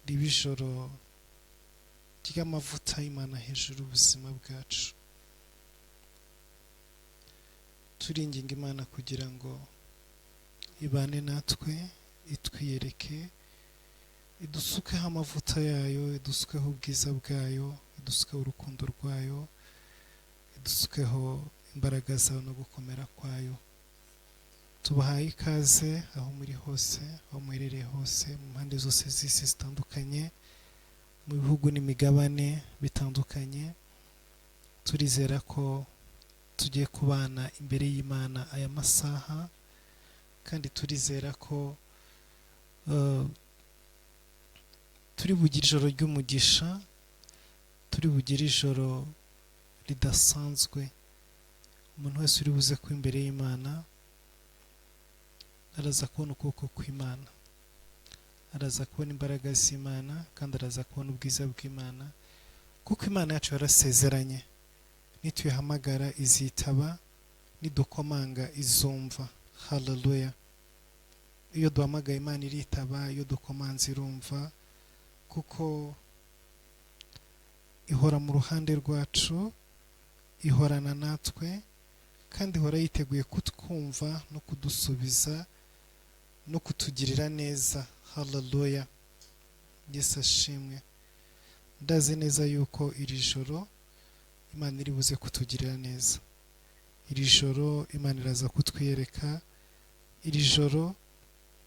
Ribe ijoro ry'amavuta y'Imana hejuru y'ubuzima bwacu. Turinginga Imana kugira ngo ibane natwe, itwiyereke, idusukeho amavuta yayo, idusukeho ubwiza bwayo, idusukeho urukundo rwayo, idusukeho imbaraga zayo no gukomera kwayo. Tubahaye ikaze aho muri hose, aho muherereye hose, mu mpande zose z'isi zitandukanye, mu bihugu n'imigabane bitandukanye. Turizera ko tugiye kubana imbere y'Imana aya masaha, kandi turizera ko turi bugire ijoro ry'umugisha, turi bugire ijoro ridasanzwe. Umuntu wese uri buze kuba imbere y'Imana araza kubona ukuboko kw'Imana, araza kubona imbaraga z'Imana, kandi araza kubona ubwiza bw'Imana, kuko Imana yacu yarasezeranye: nituyihamagara izitaba, nidukomanga izumva. Haleluya! Iyo duhamagaye Imana iritaba, iyo dukomanze irumva, kuko ihora mu ruhande rwacu, ihorana natwe, kandi ihora yiteguye kutwumva no kudusubiza no kutugirira neza. Haleluya! Yesu ashimwe. Ndazi neza yuko iri joro Imana iri buze kutugirira neza. Iri joro Imana iraza kutwiyereka. Iri joro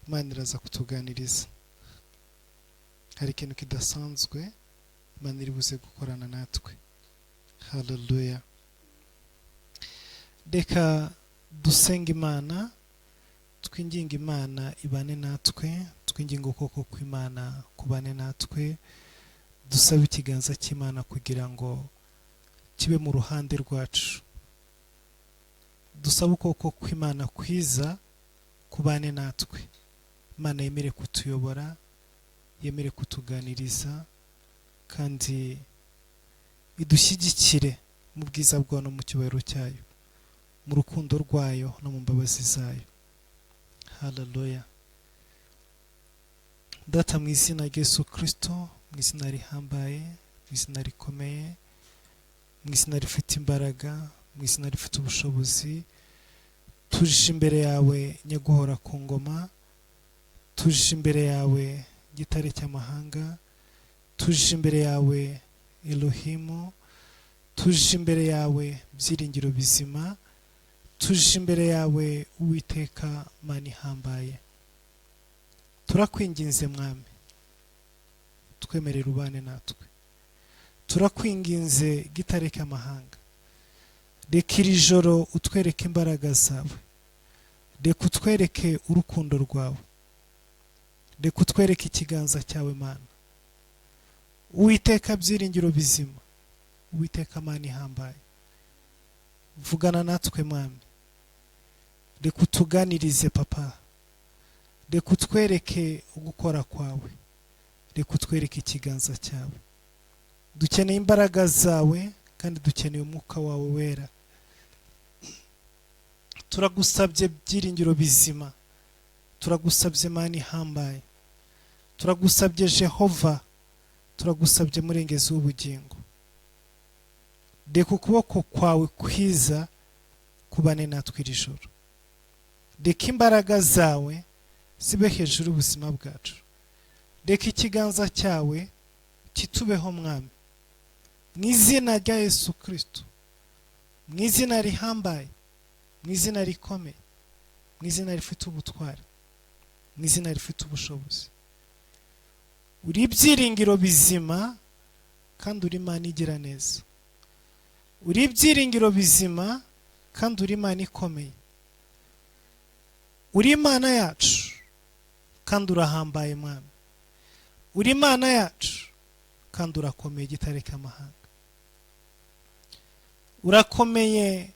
Imana iraza kutuganiriza. Hari ikintu kidasanzwe Imana iri buze gukorana natwe. Haleluya! Reka dusenge Imana, twinginge Imana ibane natwe, twinginge ukuboko kw'Imana kubane natwe, dusabe ikiganza cy'Imana kugira ngo kibe mu ruhande rwacu, dusabe ukuboko kw'Imana kwiza kubane natwe. Imana yemere kutuyobora, yemere kutuganiriza, kandi idushyigikire mu bwiza bwayo no mu cyubahiro cyayo, mu rukundo rwayo no mu mbabazi zayo. Haleluya! Data, mu izina rya Yesu Kirisito, mu izina rihambaye, mu izina rikomeye, mu izina rifite imbaraga, mu izina rifite ubushobozi, tuje imbere yawe, Nyaguhora ku ngoma, tuje imbere yawe, Gitare cy'amahanga, tuje imbere yawe, Elohimu, tuje imbere yawe, byiringiro bizima, tuje imbere yawe, Uwiteka Mana ihambaye. Turakwinginze Mwami, twemerere ubane natwe. Turakwinginze, Gitare cy'amahanga, reka iri joro utwereke imbaraga zawe, reka utwereke urukundo rwawe, reka utwereke ikiganza cyawe, Mana Uwiteka, byiringiro bizima, Uwiteka Mana ihambaye. Vugana natwe Mwami, reka utuganirize Papa, reka utwereke ugukora kwawe, reka utwereke ikiganza cyawe. Dukeneye imbaraga zawe kandi dukeneye umwuka wawe wera. Turagusabye, byiringiro bizima, turagusabye, Mana ihambaye, turagusabye, Jehova, turagusabye, Murengezi w'ubugingo, reka ukuboko kwawe kwiza kubane natwe iri joro, reka imbaraga zawe zibe hejuru y'ubuzima bwacu, reka ikiganza cyawe kitubeho Mwami, mu izina rya Yesu Kirisito, mu izina rihambaye, mu izina rikomeye, mu izina rifite ubutwari, mu izina rifite ubushobozi. Uri ibyiringiro bizima kandi uri Imana igira neza. Uri ibyiringiro bizima kandi uri Imana ikomeye. Uri Imana yacu kandi urahambaye Mwami. Uri Imana yacu kandi urakomeye, Gitare cy'amahanga. Urakomeye,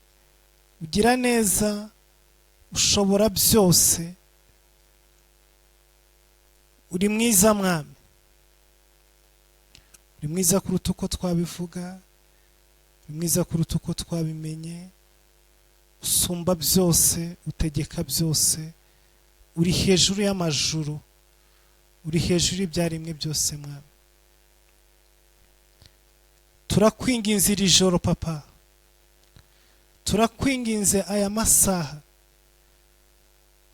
ugira neza, ushobora byose, uri mwiza Mwami, uri mwiza kuruta uko twabivuga, uri mwiza kuruta uko twabimenye. Usumba byose, utegeka byose, uri hejuru y'amajuru, Uri hejuru y'ibyaremwe byose, Mwami. Turakwinginze iri joro, Papa. Turakwinginze aya masaha,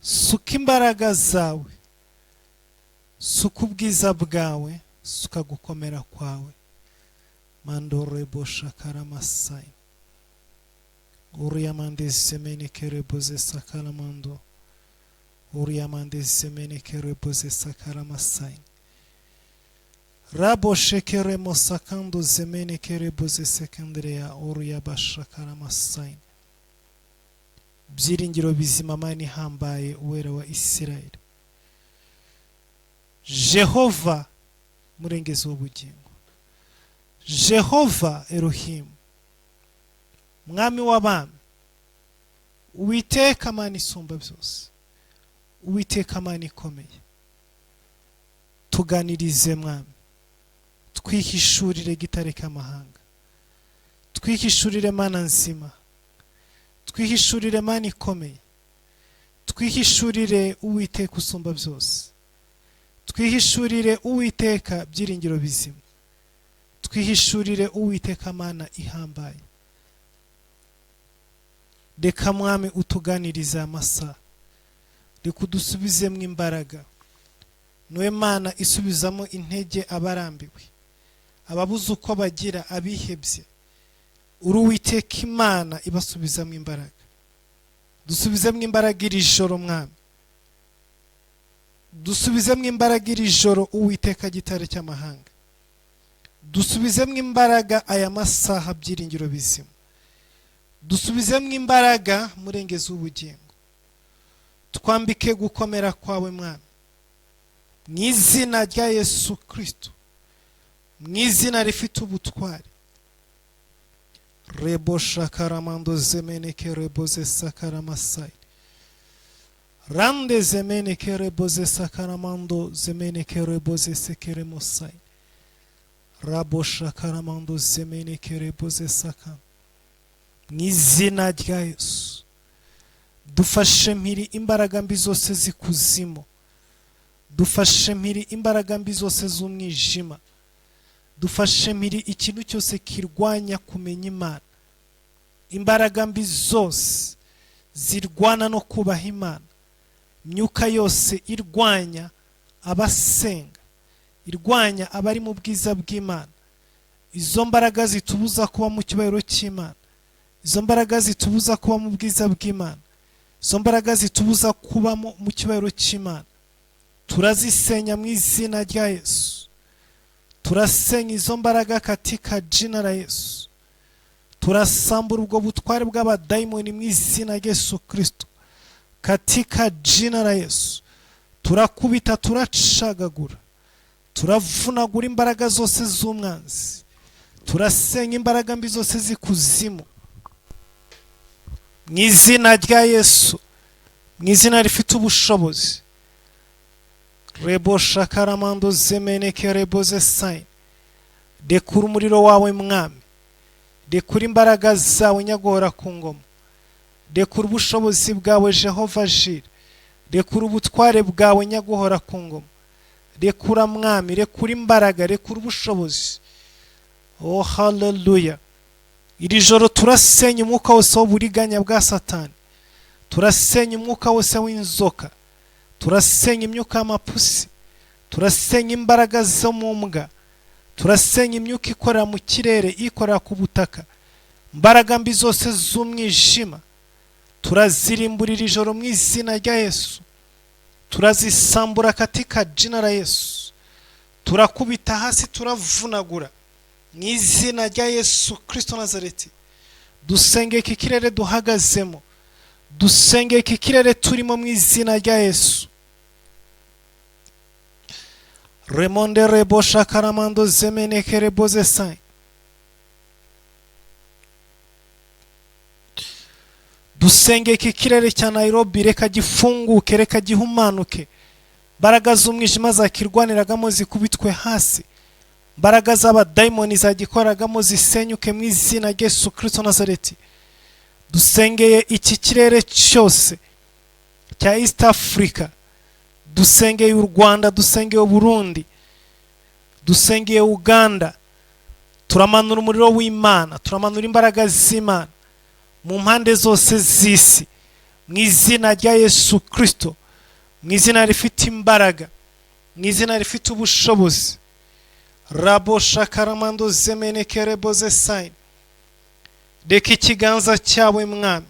suka imbaraga zawe, suka ubwiza bwawe, suka gukomera kwawe. Mandorebo shakaramasai uriyamande semenekereboze sakaramando uriyamande semenekereboze sakaramasai rabo shekeremo sakando zemenekereboze sekendreya uriyabashakaramasai. Byiringiro bizima, Mana ihambaye, Uwera wa Isirayeli, Jehova Murengezi w'ubugingo, Jehova Erohimu, Mwami w'abami, Uwiteka Mana isumba byose, Uwiteka Mana ikomeye, tuganirize, Mwami. Twihishurire, Gitare k'amahanga. Twihishurire, Mana nzima. Twihishurire, Mana ikomeye. Twihishurire, Uwiteka usumba byose. Twihishurire, Uwiteka byiringiro bizima. Twihishurire, Uwiteka Mana ihambaye. Reka, Mwami, utuganirize amasaha. Reka udusubizemo imbaraga. Niwe Mana isubizamo intege abarambiwe, ababuze uko bagira, abihebye. Uri Uwiteka Imana ibasubizamo imbaraga. Dusubizemo imbaraga iri joro, Mwami. Dusubizemo imbaraga iri joro, Uwiteka Gitare cy'amahanga. Dusubizemo imbaraga aya masaha, byiringiro bizima. Dusubizemo imbaraga, Murengezi w'ubugingo. Twambike gukomera kwawe, Mwami, mu izina rya Yesu Kirisito, mu izina rifite ubutwari. Rebo shakaramando zemeneke reboze sakaramasai rande zemeneke reboze sakaramando zemeneke reboze sekeremosai rabo shakaramando zemeneke reboze saka. Mu izina rya Yesu, dufashe mpiri imbaraga mbi zose z'ikuzimu. Dufashe mpiri imbaraga mbi zose z'umwijima. Dufashe mpiri ikintu cyose kirwanya kumenya Imana, imbaraga mbi zose zirwana no kubaha Imana, imyuka yose irwanya abasenga, irwanya abari mu bwiza bw'Imana. Izo mbaraga zitubuza kuba mu cyubahiro cy'Imana, izo mbaraga zitubuza kuba mu bwiza bw'Imana, izo mbaraga zitubuza kuba mu cyubahiro cy'Imana, turazisenya mu izina rya Yesu. Turasenya izo mbaraga katika jina la Yesu. Turasambura ubwo butware bw'abadayimoni mu izina rya Yesu Kirisito, katika jina la Yesu. Turakubita, turacagagura, turavunagura imbaraga zose z'umwanzi. Turasenya imbaraga mbi zose z'ikuzimu mu izina rya Yesu, mu izina rifite ubushobozi. Rebo shakaramando zemeneke reboze sayini. Rekura umuriro wawe, Mwami. Rekura imbaraga zawe, Nyagora ku ngoma. Rekura ubushobozi bwawe, Jehova Jire. Rekura ubutware bwawe, Nyaguhora ku ngoma. Rekura, Mwami, rekura imbaraga, rekura ubushobozi. Oh, haleluya! Iri joro turasenya umwuka wose w'uburiganya bwa Satani. Turasenya umwuka wose w'inzoka. Turasenya imyuka y'amapusi. Turasenya imbaraga zo mu mbwa. Turasenya imyuka ikorera mu kirere, ikorera ku butaka. Imbaraga mbi zose z'umwijima turazirimburira ijoro mu izina rya Yesu. Turazisambura katika jina la Yesu. Turakubita hasi, turavunagura mu izina rya Yesu Kirisito Nazareti. Dusenge iki kirere duhagazemo, dusenge iki kirere turimo mu izina rya Yesu. Remonde rebo shakaramando zemeneke reboze sai. Dusenge iki kirere cya Nairobi, reka gifunguke, reka gihumanuke. Imbaraga z'umwijima zakirwaniragamo zikubitwe hasi. Imbaraga z'abadayimoni zagikoragamo zisenyuke mu izina rya Yesu Kirisito Nazareti. Dusengeye iki kirere cyose cya East Africa. Dusengeye u Rwanda, dusengeye Burundi, dusengeye Uganda. Turamanura umuriro w'Imana, turamanura imbaraga z'Imana mu mpande zose z'isi, mu izina rya Yesu Kristo, mu izina rifite imbaraga, mu izina rifite ubushobozi. Rabo shakaramando zemenekereboze sayini. Reka ikiganza cyawe, Mwami,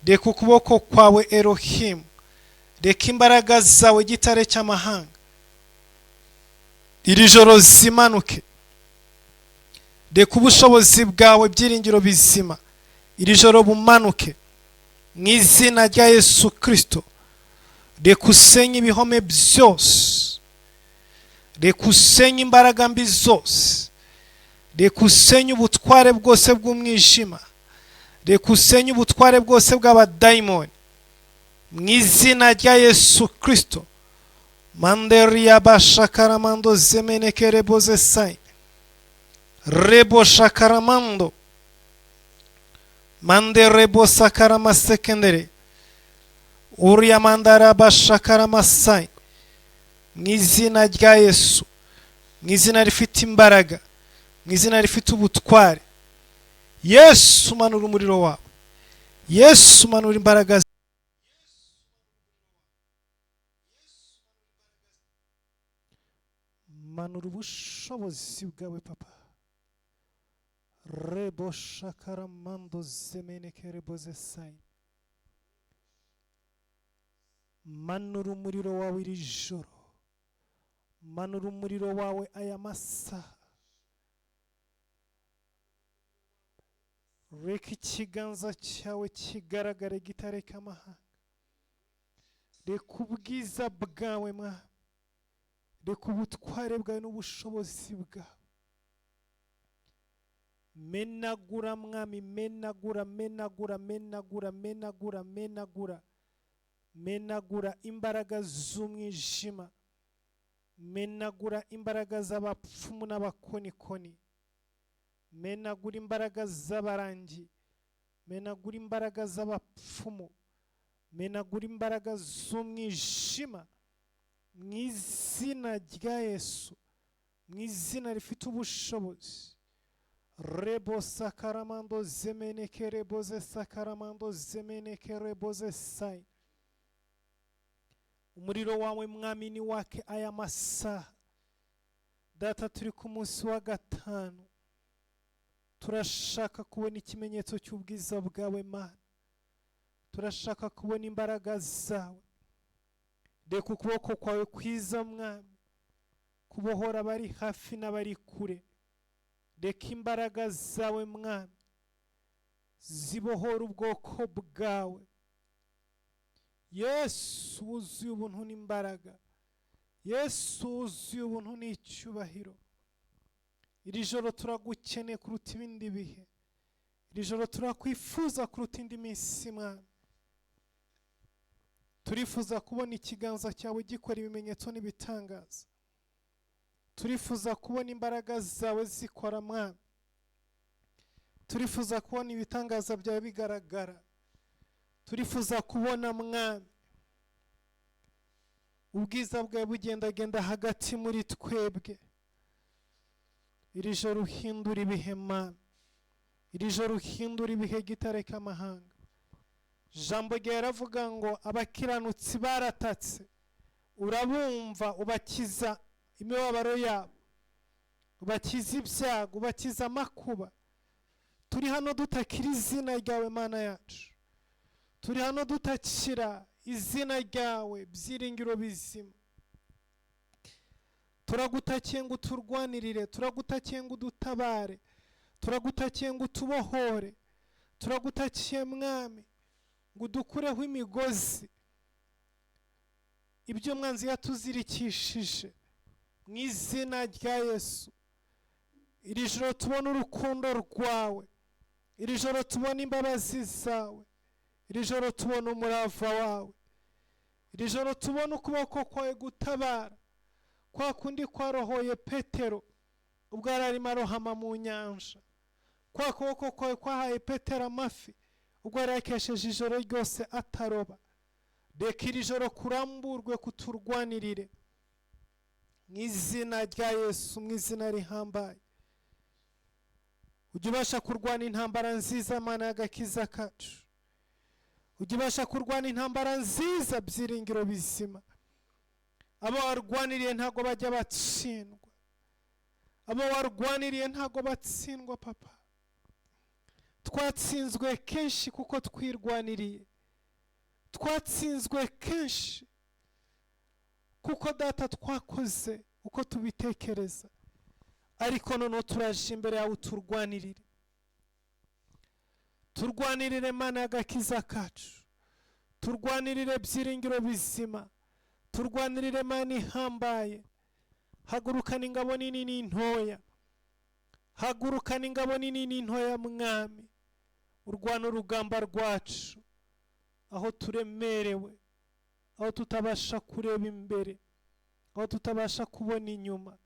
reka ukuboko kwawe, Erohimu, reka imbaraga zawe, gitare cy'amahanga, iri joro zimanuke. Reka ubushobozi bwawe, byiringiro bizima, iri joro bumanuke mu izina rya Yesu Kirisito. Reka usenye ibihome byose, reka usenye imbaraga mbi zose, reka usenye ubutware bwose bw'umwijima, reka usenye ubutware bwose bw'abadayimoni mu izina rya Yesu Kirisito. Manderiya bashakaramando zemenekereboze sayini rebo shakaramando mande rebo sakarama sekendere uriya mandara bashakarama sayini. Mu izina rya Yesu, mu izina rifite imbaraga, mu izina rifite ubutware, Yesu, manura umuriro wawe. Yesu, manura imbaraga. Manura ubushobozi bwawe, Papa. Rebo shakaramando zemeneke rebo zesayi. Manura umuriro wawe iri joro, manura umuriro wawe aya masaha. Reka ikiganza cyawe kigaragare, gitare k'amahanga. Reka ubwiza bwawe, Mwami, reka ubutware bwawe n'ubushobozi bwawe. Menagura, Mwami, menagura, menagura, menagura, menagura, menagura, menagura imbaraga z'umwijima, menagura imbaraga z'abapfumu n'abakonikoni, menagura imbaraga z'abarangi, menagura imbaraga z'abapfumu, menagura imbaraga z'umwijima mu izina rya Yesu, mu izina rifite ubushobozi. Rebo sakaramando zemeneke rebo ze sakaramando zemeneke rebo ze sayi. Umuriro wawe, Mwami, ni wake aya masaha. Data, turi ku munsi wa gatanu, turashaka kubona ikimenyetso cy'ubwiza bwawe, Mana. Turashaka kubona imbaraga zawe. Reka ukuboko kwawe kwiza, Mwami, kubohora abari hafi n'abari kure. Reka imbaraga zawe, Mwami, zibohora ubwoko bwawe. Yesu wuzuye ubuntu n'imbaraga, Yesu wuzuye ubuntu n'icyubahiro, iri joro turagukeneye kuruta ibindi bihe, iri joro turakwifuza kuruta indi minsi, Mwami. Turifuza kubona ikiganza cyawe gikora ibimenyetso n'ibitangaza, turifuza kubona imbaraga zawe zikora, Mwami. Turifuza kubona ibitangaza byawe bigaragara. Turifuza kubona, Mwami, ubwiza bwawe bugendagenda hagati muri twebwe. Iri joro uhindura ibihe, Mwami. Iri joro uhindura ibihe, gitare k'amahanga. Jambo ryawe yaravuga ngo abakiranutsi baratatse, urabumva, ubakiza imibabaro yabo, ubakiza ibyago, ubakiza amakuba. Turi hano dutakira izina ryawe, Mana yacu. Turi hano dutakira izina ryawe, byiringiro bizima. Turagutakiye ngo uturwanirire, turagutakiye ngo udutabare, turagutakiye ngo utubohore, turagutakiye, Mwami, ngo udukureho imigozi, ibyo umwanzi yatuzirikishije, mu izina rya Yesu. Iri joro tubona urukundo rwawe, iri joro tubona imbabazi zawe, iri joro tubona umurava wawe, iri joro tubona ukuboko kwawe gutabara kwa kundi kwarohoye Petero ubwo yari arimo arohama mu nyanja, kwa kuboko kwawe kwahaye Petero amafi ubwo yari yakesheje ijoro ryose ataroba. Reka iri joro kuramburwe kuturwanirire mu izina rya Yesu, mu izina rihambaye. Ujya ubasha kurwana intambara nziza, Mana y'agakiza kacu. Ujya ubasha kurwana intambara nziza, byiringiro bizima. Abo warwaniriye ntabwo bajya batsindwa. Abo warwaniriye ntabwo batsindwa, papa. Twatsinzwe kenshi kuko twirwaniriye. Twatsinzwe kenshi kuko, data, twakoze uko tubitekereza. Ariko noneho turaje imbere yawe, turwanirire, turwanirire, Mana y'agakiza kacu. Turwanirire, byiringiro bizima. Turwanirire, Mana ihambaye. Hagurukana ingabo nini n'intoya, hagurukana ingabo nini n'intoya, Mwami. Urwana urugamba rwacu aho turemerewe, aho tutabasha kureba imbere, aho tutabasha kubona inyuma,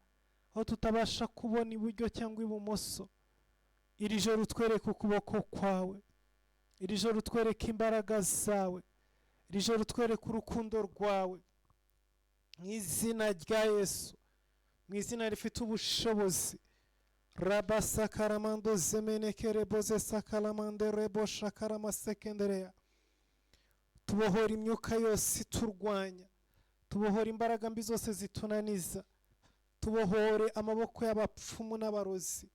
aho tutabasha kubona iburyo cyangwa ibumoso. Iri joro utwereke ukuboko kwawe, iri joro utwereke imbaraga zawe, iri joro utwereke urukundo rwawe, mu izina rya Yesu, mu izina rifite ubushobozi. Rabasakaramando zemenekereboze sakaramande rebo shakaramasekendereya. Tubohora imyuka yose iturwanya, tubohora imbaraga mbi zose zitunaniza, tubohore amaboko y'abapfumu n'abarozi,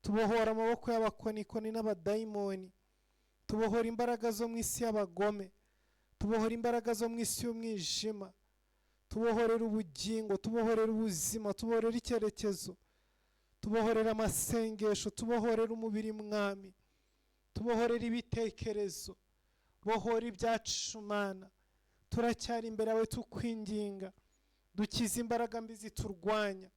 tubohora amaboko y'abakonikoni n'abadayimoni, tubohora imbaraga zo mu isi y'abagome, tubohora imbaraga zo mu isi y'umwijima. Tubohorera ubugingo, tubohorera ubuzima, tubohorera icyerekezo, tubohorera amasengesho, tubohorera umubiri, Mwami, tubohorera ibitekerezo. Bohora ibyacu, Mana. Turacyari imbere yawe tukwinginga, dukize imbaraga mbi ziturwanya,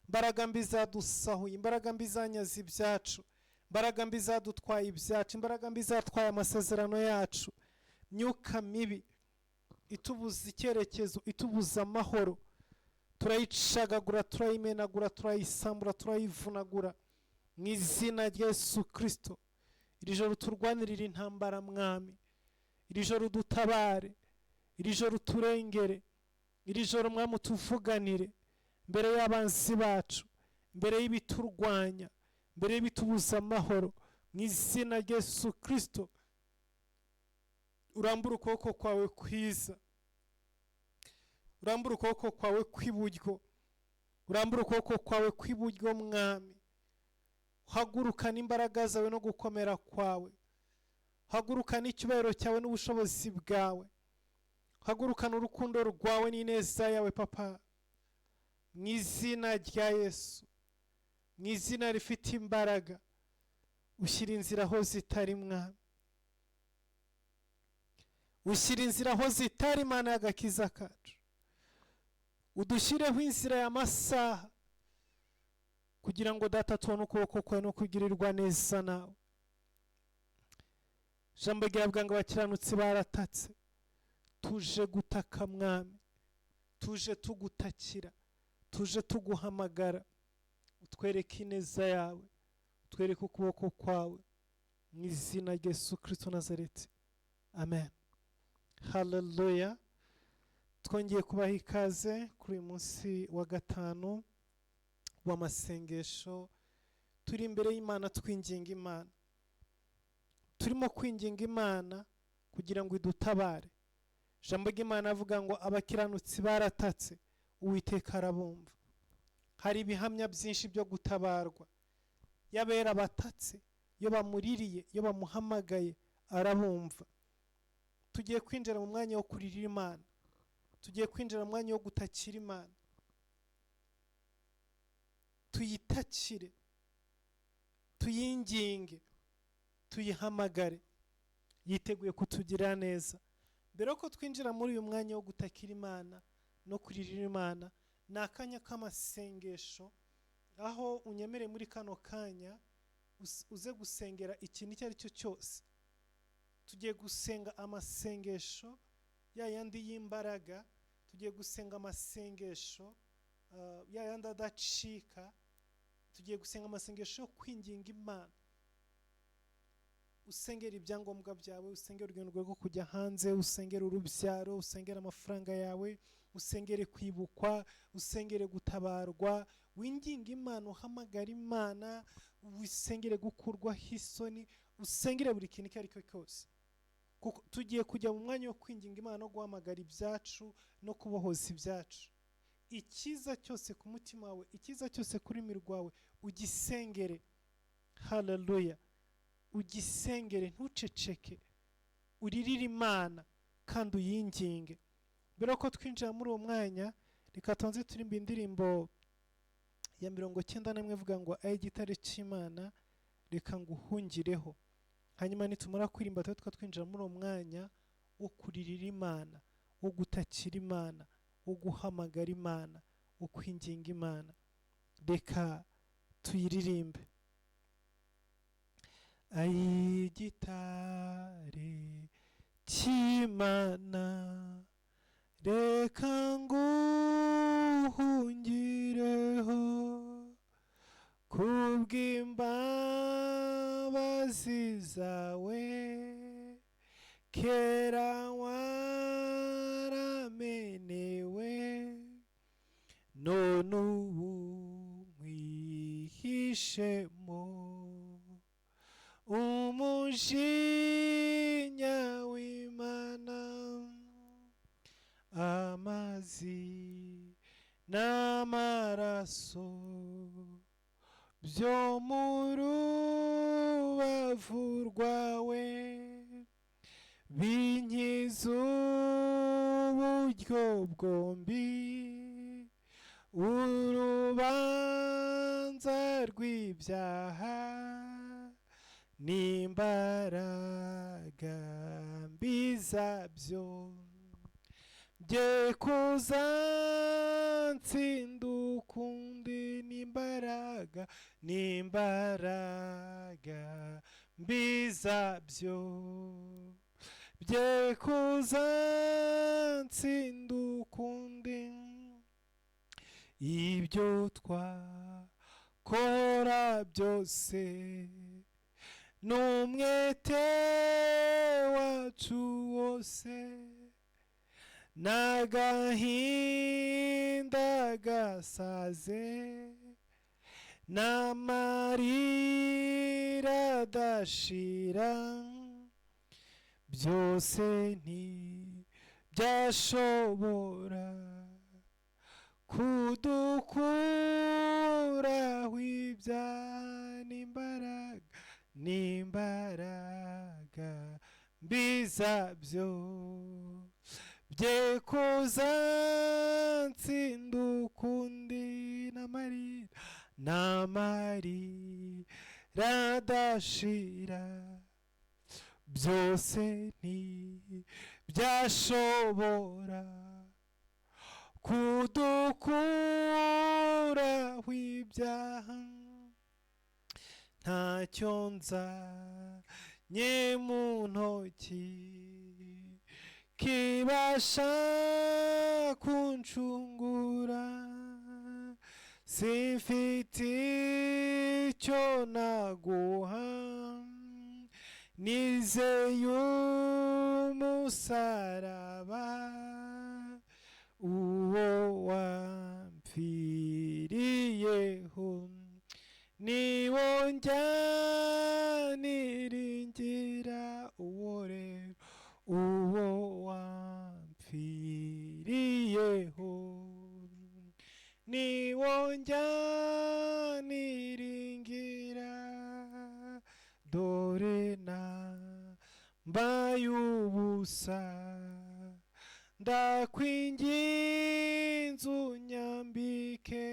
imbaraga mbi zadusahuye, imbaraga mbi zanyaze ibyacu, imbaraga mbi zadutwaye ibyacu, imbaraga mbi zatwaye amasezerano yacu, myuka mibi itubuza icyerekezo, itubuza amahoro. Turayicagagura, turayimenagura, turayisambura, turayivunagura mu izina rya Yesu Kirisito. Iri joro turwanirire intambara, Mwami. Iri joro dutabare, iri joro turengere, iri joro, Mwami, utuvuganire mbere y'abanzi bacu, mbere y'ibiturwanya, mbere y'ibitubuza amahoro, mu izina rya Yesu Kirisito. Urambure ukuboko kwawe kwiza, urambure ukuboko kwawe kw'iburyo, urambure ukuboko kwawe kw'iburyo, Mwami. Hagurukana imbaraga zawe no gukomera kwawe, hagurukana icyubahiro cyawe n'ubushobozi bwawe, hagurukana urukundo rwawe n'ineza yawe, papa, mu izina rya Yesu, mu izina rifite imbaraga. Ushyira inzira aho zitari, Mwami. Ushyira inzira aho zitari, Imana y'agakiza kacu. Udushyireho inzira y'amasaha kugira ngo, data, tubone ukuboko kwawe no kugirirwa neza nawe. Ijambo ryavuga ngo abakiranutsi baratatse. Tuje gutaka, Mwami. Tuje tugutakira, tuje tuguhamagara. Utwereke ineza yawe, utwereke ukuboko kwawe, mu izina rya Yesu Kirisito Nazareti, amen. Haleluya! Twongeye kubaha ikaze kuri uyu munsi wa gatanu w'amasengesho. Turi imbere y'Imana twinginga Imana. Turimo kwinginga Imana kugira ngo idutabare. Ijambo ry'Imana avuga ngo abakiranutsi baratatse, Uwiteka arabumva. Hari ibihamya byinshi byo gutabarwa y'abera batatse. Iyo bamuririye, iyo bamuhamagaye, arabumva. Tugiye kwinjira mu mwanya wo kuririra Imana, tugiye kwinjira mu mwanya wo gutakira Imana. Tuyitakire, tuyinginge, tuyihamagare, yiteguye kutugirira neza. Mbere yuko twinjira muri uyu mwanya wo gutakira Imana no kuririra Imana, ni akanya k'amasengesho aho unyemereye muri kano kanya uze gusengera ikintu icyo ari cyo cyose. Tugiye gusenga amasengesho ya yandi y'imbaraga, tugiye gusenga amasengesho ya yandi adacika, tugiye gusenga amasengesho yo kwinginga Imana. Usengera ibyangombwa byawe, usengera urugendo rwo kujya hanze, usengera urubyaro, usengera amafaranga yawe, usengere kwibukwa, usengere gutabarwa, winginge Imana, uhamagare Imana, wisengere gukurwaho isoni, usengere buri kintu icyo ari cyo cyose, kuko tugiye kujya mu mwanya wo kwinginga Imana no guhamagara ibyacu no kubohoza ibyacu. Icyiza cyose ku mutima wawe, icyiza cyose ku rurimi rwawe, ugisengere. Haleluya! Ugisengere, ntuceceke, uririre Imana kandi uyinginge. Mbere yuko twinjira muri uwo mwanya, reka tubanze turimba indirimbo ya 91 ivuga ngo "Ayo igitare cy'Imana, reka nguhungireho". Hanyuma nitumara kwirimba, tube twinjira muri uwo mwanya wo kuririra Imana, wo gutakira Imana, wo guhamagara Imana, wo kwinginga Imana. Reka tuyiririmbe. Ay'igitare cy'Imana, reka nguhungireho, kubw'imbabazi zawe kera waramenewe, none ubu nkwihishemo umujinya w'Imana. Amazi n'amaraso byo mu rubavu rwawe binkiza uburyo bwombi urubanza rw'ibyaha n'imbaraga mbi zabyo, bye kuzatsinda ukundi, n'imbaraga mbi zabyo, bye kuzatsinda ukundi. Ibyo twakora byose n'umwete wacu wose n'agahinda gasaze n'amarira adashira, byose ntibyashobora kudukuraho ibyaha n'imbaraga mbi zabyo, bye kuzatsinda ukundi, n'amarira adashira, byose ntibyashobora kudukuraho ibyaha. Ntacyo nzanye mu ntoki kibasha kuncungura, simfite icyo naguha, nizeye umusaraba uwo wampfiriyeho, niwo njya niringira, uwo rero, uwo wampfiriyeho, niwo njya niringira. Dore nambaye ubusa, ndakwinginze unyambike,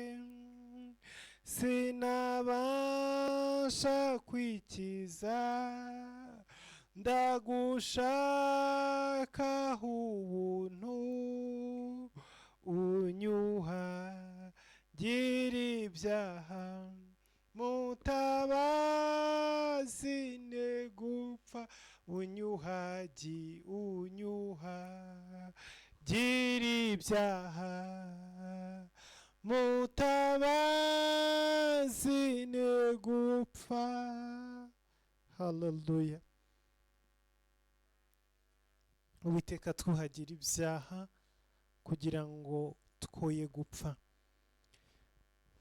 sinabasha kwikiza, ndagushaka ubuntu, unyuha gira ibyaha. Mutabazi, ne gupfa, unyuhagi, unyuha gira ibyaha. Mutabazi, ne gupfa. Haleluya! Uwiteka twuhagira ibyaha kugira ngo twoye gupfa.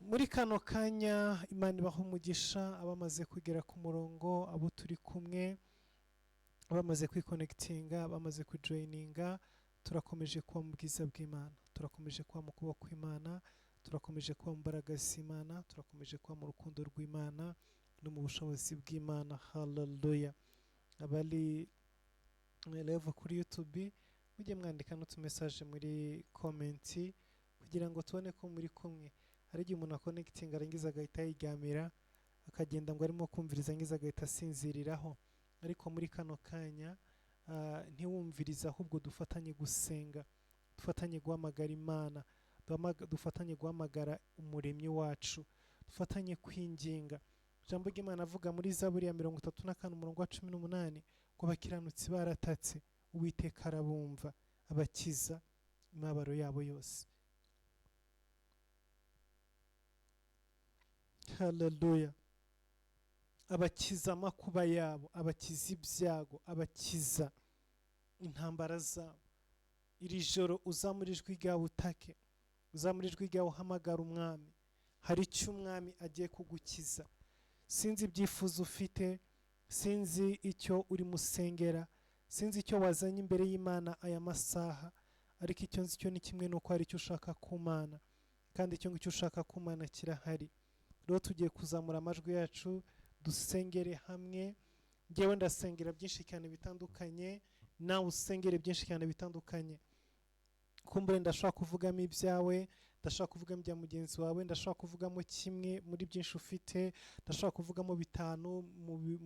Muri kano kanya Imana ibaha umugisha abamaze kugera ku murongo, abo turi kumwe, abamaze kwiconnectinga, abamaze kujoininga. Turakomeje kuba mu bwiza bw'Imana, turakomeje kuba mu kuboko kw'Imana, turakomeje kuba mu mbaraga z'Imana, turakomeje kuba mu rukundo rw'Imana no mu bushobozi bw'Imana. Haleluya! Abari live kuri YouTube, mujye mwandika n'utumessage muri comment kugira ngo tubone ko muri kumwe. Hari igihe umuntu aconnectinga, arangiza agahita yiryamira, akagenda ngo arimo kumviriza, arangiza agahita asinziriraho. Ariko muri kano kanya ntiwumvirize, ahubwo dufatanye gusenga, dufatanye guhamagara Imana, dufatanye guhamagara Umuremyi wacu, dufatanye kwinginga. Ijambo ry'Imana avuga muri Zaburi ya 34, umurongo wa 18, ngo abakiranutsi baratatse, Uwiteka arabumva, abakiza imibabaro yabo yose. Haleluya! Abakiza amakuba yabo, abakiza ibyago, abakiza intambara zabo. Iri joro uzamura ijwi ryawe utake, uzamura ijwi ryawe uhamagara Umwami. Hari icyo Umwami agiye kugukiza. Sinzi ibyifuzo ufite, sinzi icyo urimo usengera, sinzi icyo wazanye imbere y'Imana aya masaha, ariko icyo nzi cyo ni kimwe, nuko hari icyo ushaka ku Mana, kandi icyo ngicyo ushaka ku Mana kirahari. Rero tugiye kuzamura amajwi yacu, dusengere hamwe. Ngewe ndasengera byinshi cyane bitandukanye, nawe usengere byinshi cyane bitandukanye. Kumbure ndashobora kuvugamo ibyawe, ndashobora kuvugamo ibya mugenzi wawe, ndashobora kuvugamo kimwe muri byinshi ufite, ndashobora kuvugamo 5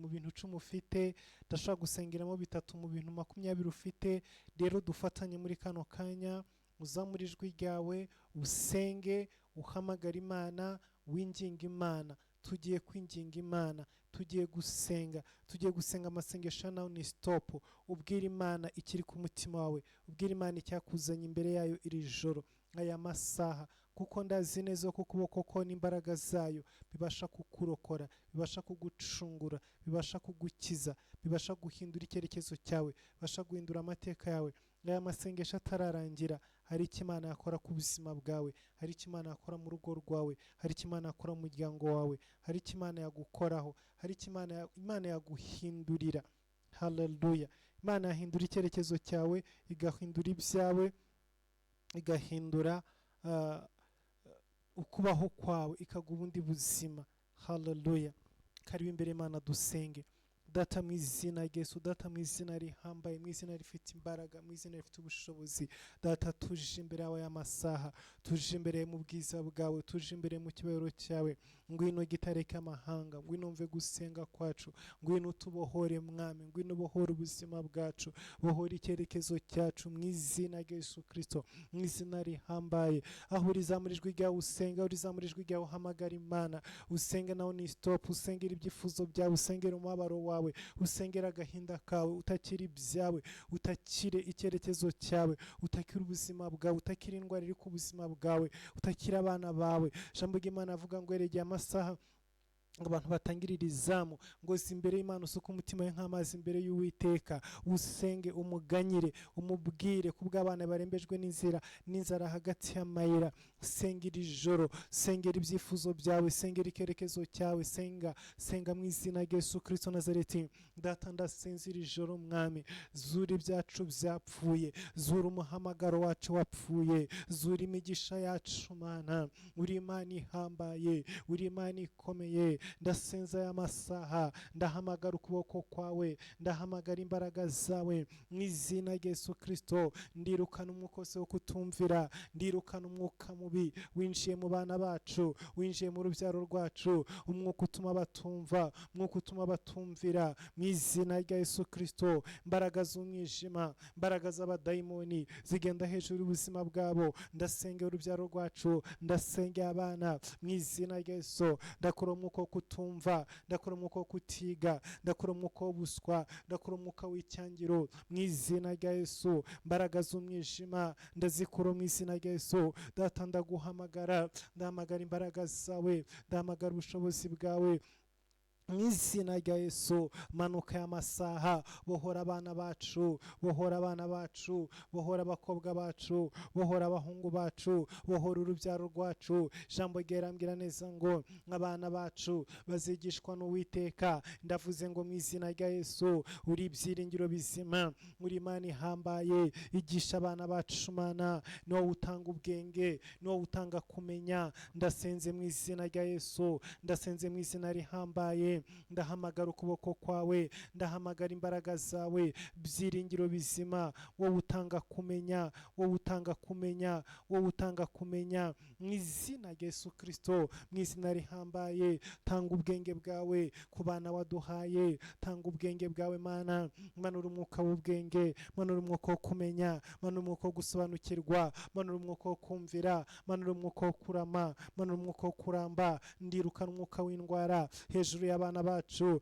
mu bintu 10 ufite, ndashobora gusengeramo 3 mu bintu 20 ufite. Rero dufatanye muri kano kanya, uzamure ijwi ryawe, usenge, uhamagara Imana, winginga Imana. Tugiye kwinginga Imana, tugiye gusenga, tugiye gusenga amasengesho ya non stop. Ubwira Imana ikiri ku mutima wawe, ubwira Imana icyakuzanye imbere yayo iri joro, aya masaha, kuko ndazi neza ko ukuboko ko n'imbaraga zayo bibasha kukurokora, bibasha kugucungura, bibasha kugukiza, bibasha guhindura icyerekezo cyawe, bibasha guhindura amateka yawe. Aya masengesho atararangira, hari icyo Imana yakora ku buzima bwawe, hari icyo Imana yakora mu rugo rwawe, hari icyo Imana yakora mu muryango wawe, hari icyo Imana yagukoraho, hari icyo Imana yaguhindurira. Haleluya! Imana yahindura icyerekezo cyawe, igahindura ibyawe, igahindura ukubaho kwawe, ikaguha ubundi buzima. Haleluya! Karibu imbere Imana dusenge. Data, mu izina rya Yesu, Data, mu izina rihambaye, mu izina rifite imbaraga, mu izina rifite ubushobozi, Data, tuje imbere yawe y'amasaha, tuje imbere mu bwiza bwawe, tuje imbere mu kibero cyawe. Ngwino gitare cy'amahanga, ngwino mve gusenga kwacu, ngwino utubohore Mwami, ngwino ubohore ubuzima bwacu, bohore icyerekezo cyacu mu izina rya Yesu Kristo, mu izina rihambaye. Aho urizamura ijwi ryawe usenga, urizamura ijwi ryawe uhamagara Imana, usenga nawe ni stop, usengera ibyifuzo byawe, usengera umubabaro wawe, usengera agahinda kawe, utakira ibyawe, utakire icyerekezo cyawe, utakira ubuzima bwawe, utakira indwara iri ku buzima bwawe, utakira abana bawe. Ijambo ry'Imana avuga ngo eregeye amasaha ngo abantu batangirira izamu, ngo si imbere y'Imana usuke umutima we nk'amazi imbere y'Uwiteka, usenge, umuganyire, umubwire ku bw'abana barembejwe n'inzira n'inzara hagati y'amayira. Sengera ijoro, sengera ibyifuzo byawe, sengera icyerekezo cyawe, senga, senga mu izina rya Yesu Kristo Nazareti. Data, ndasinzira ijoro Mwami, zura ibyacu byapfuye, zura umuhamagaro wacu wapfuye, zura imigisha yacu Mana. Uri Imana ihambaye, uri Imana ikomeye. Ndasenza aya masaha, ndahamagara ukuboko kwawe, ndahamagara imbaraga zawe mu izina rya Yesu Kristo. Ndirukana umwuka wose wo kutumvira, ndirukana umwuka mubi winjiye mu bana bacu, winjiye mu rubyaro rwacu, umwuka utuma batumva, umwuka utuma batumvira mu izina rya Yesu Kristo. Imbaraga z'umwijima, imbaraga z'abadayimoni zigenda hejuru y'ubuzima bwabo, ndasengera urubyaro rwacu, ndasengera abana mu izina rya Yesu. Ndakora umwuka wo kutumva, ndakora umwuka wo kutiga, ndakora umwuka w'ubuswa, ndakora umwuka w'icyangiro mu izina rya Yesu. Imbaraga z'umwijima ndazikura mu izina rya Yesu. Data, ndaguhamagara, ndahamagara imbaraga zawe, ndahamagara ubushobozi bwawe. Mu izina rya Yesu, manuka y'amasaha, bohora abana bacu, bohora abana bacu, bohora abakobwa bacu, bohora abahungu bacu, bohora urubyaro rwacu. Ijambo ryerambwira neza ngo abana bacu bazigishwa n'Uwiteka. Ndavuze ngo mu izina rya Yesu, uri ibyiringiro bizima, uri Imana ihambaye, igisha abana bacu. Mana, ni wowe utanga ubwenge, ni wowe utanga kumenya. Ndasenze mu izina rya Yesu, ndasenze mu izina rihambaye, ndahamagara ukuboko kwawe, ndahamagara imbaraga zawe. Byiringiro bizima, wowe utanga kumenya, wowe utanga kumenya, wowe utanga kumenya, mu izina rya Yesu Kirisito, mu izina rihambaye, tanga ubwenge bwawe ku bana waduhaye. Tanga ubwenge bwawe, Mana. Manura umwuka w'ubwenge, manura umwuka wo kumenya, manura umwuka wo gusobanukirwa, manura umwuka wo kumvira, manura umwuka wo kurama, manura umwuka wo kuramba. Ndirukana umwuka w'indwara hejuru y'abana bacu,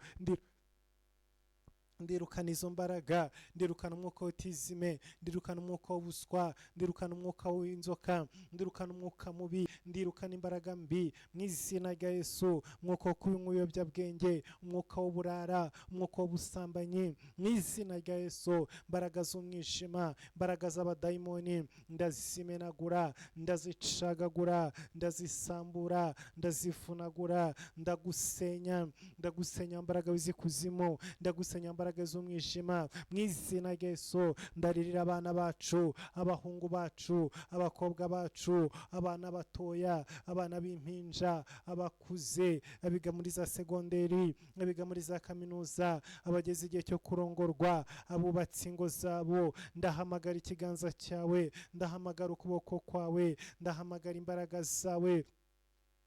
ndirukana izo mbaraga, ndirukana umwuka w'utizime, ndirukana umwuka w'ubuswa, ndirukana umwuka w'inzoka, ndirukana umwuka mubi, ndirukana imbaraga mbi mu izina rya Yesu. Umwuka wo kunywa ibiyobyabwenge, umwuka w'uburara, umwuka w'ubusambanyi, mu izina rya Yesu. Imbaraga z'umwijima, imbaraga z'abadayimoni, ndazimenagura, ndazicagagura, ndazisambura, ndazivunagura. Ndagusenya, ndagusenya mbaraga z'ikuzimu, ndagusenya mbaraga z'umwijima, mu izina rya Yesu. Ndaririra abana bacu, abahungu bacu, abakobwa bacu, abana batoya, abana b'impinja, abakuze, abiga muri za segonderi, abiga muri za kaminuza, abageze igihe cyo kurongorwa, abubatse ingo zabo. Ndahamagara ikiganza cyawe, ndahamagara ukuboko kwawe, ndahamagara imbaraga zawe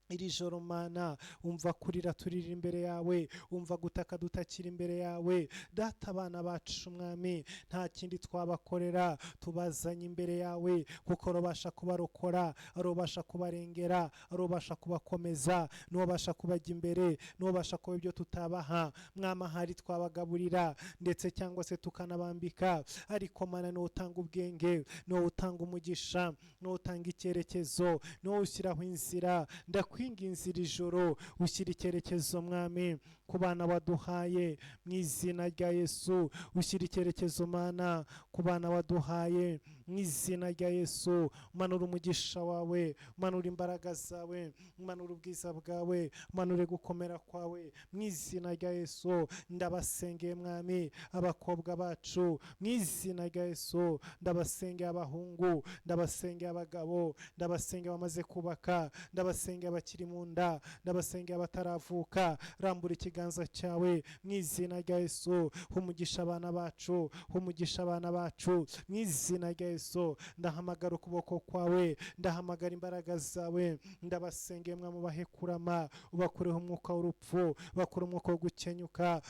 iri joro. Mana, umva kurira turira imbere yawe, umva gutaka dutakira imbere yawe. Data, abana bacu, Mwami, nta kindi twabakorera, tubazanye imbere yawe, kuko rubasha kubarokora, rubasha kubarengera, rubasha kubakomeza, n'ubasha kubajya imbere, n'ubasha kuba ibyo tutabaha. Mwami, ahari twabagaburira ndetse cyangwa se tukanabambika, ariko Mana, niwo utanga ubwenge, niwo utanga umugisha, niwo utanga icyerekezo, niwo ushyiraho inzira. Ndakwinginze iri joro, ushyira icyerekezo, Mwami, ku bana waduhaye, mu izina rya Yesu. Ushyira icyerekezo, Mana, ku bana waduhaye, mu izina rya Yesu. Manura umugisha wawe, manura imbaraga zawe, manura ubwiza bwawe, manure gukomera kwawe, mu izina rya Yesu. Ndabasengeye, Mwami, abakobwa bacu, mu izina rya Yesu. Ndabasengeye abahungu, ndabasengeye abagabo, ndabasengeye abamaze kubaka, ndabasengeye abakiri mu nda, ndabasengeye abataravuka. Rambura ikiganza cyawe mu izina rya Yesu, umugisha abana bacu, umugisha abana bacu, mu izina rya Yesu. Ndahamagara ukuboko kwawe, ndahamagara imbaraga zawe. Ndabasengeye, Mwami, ubahe kurama, ubakureho umwuka w'urupfu, ubakure umwuka wo gukenyuka,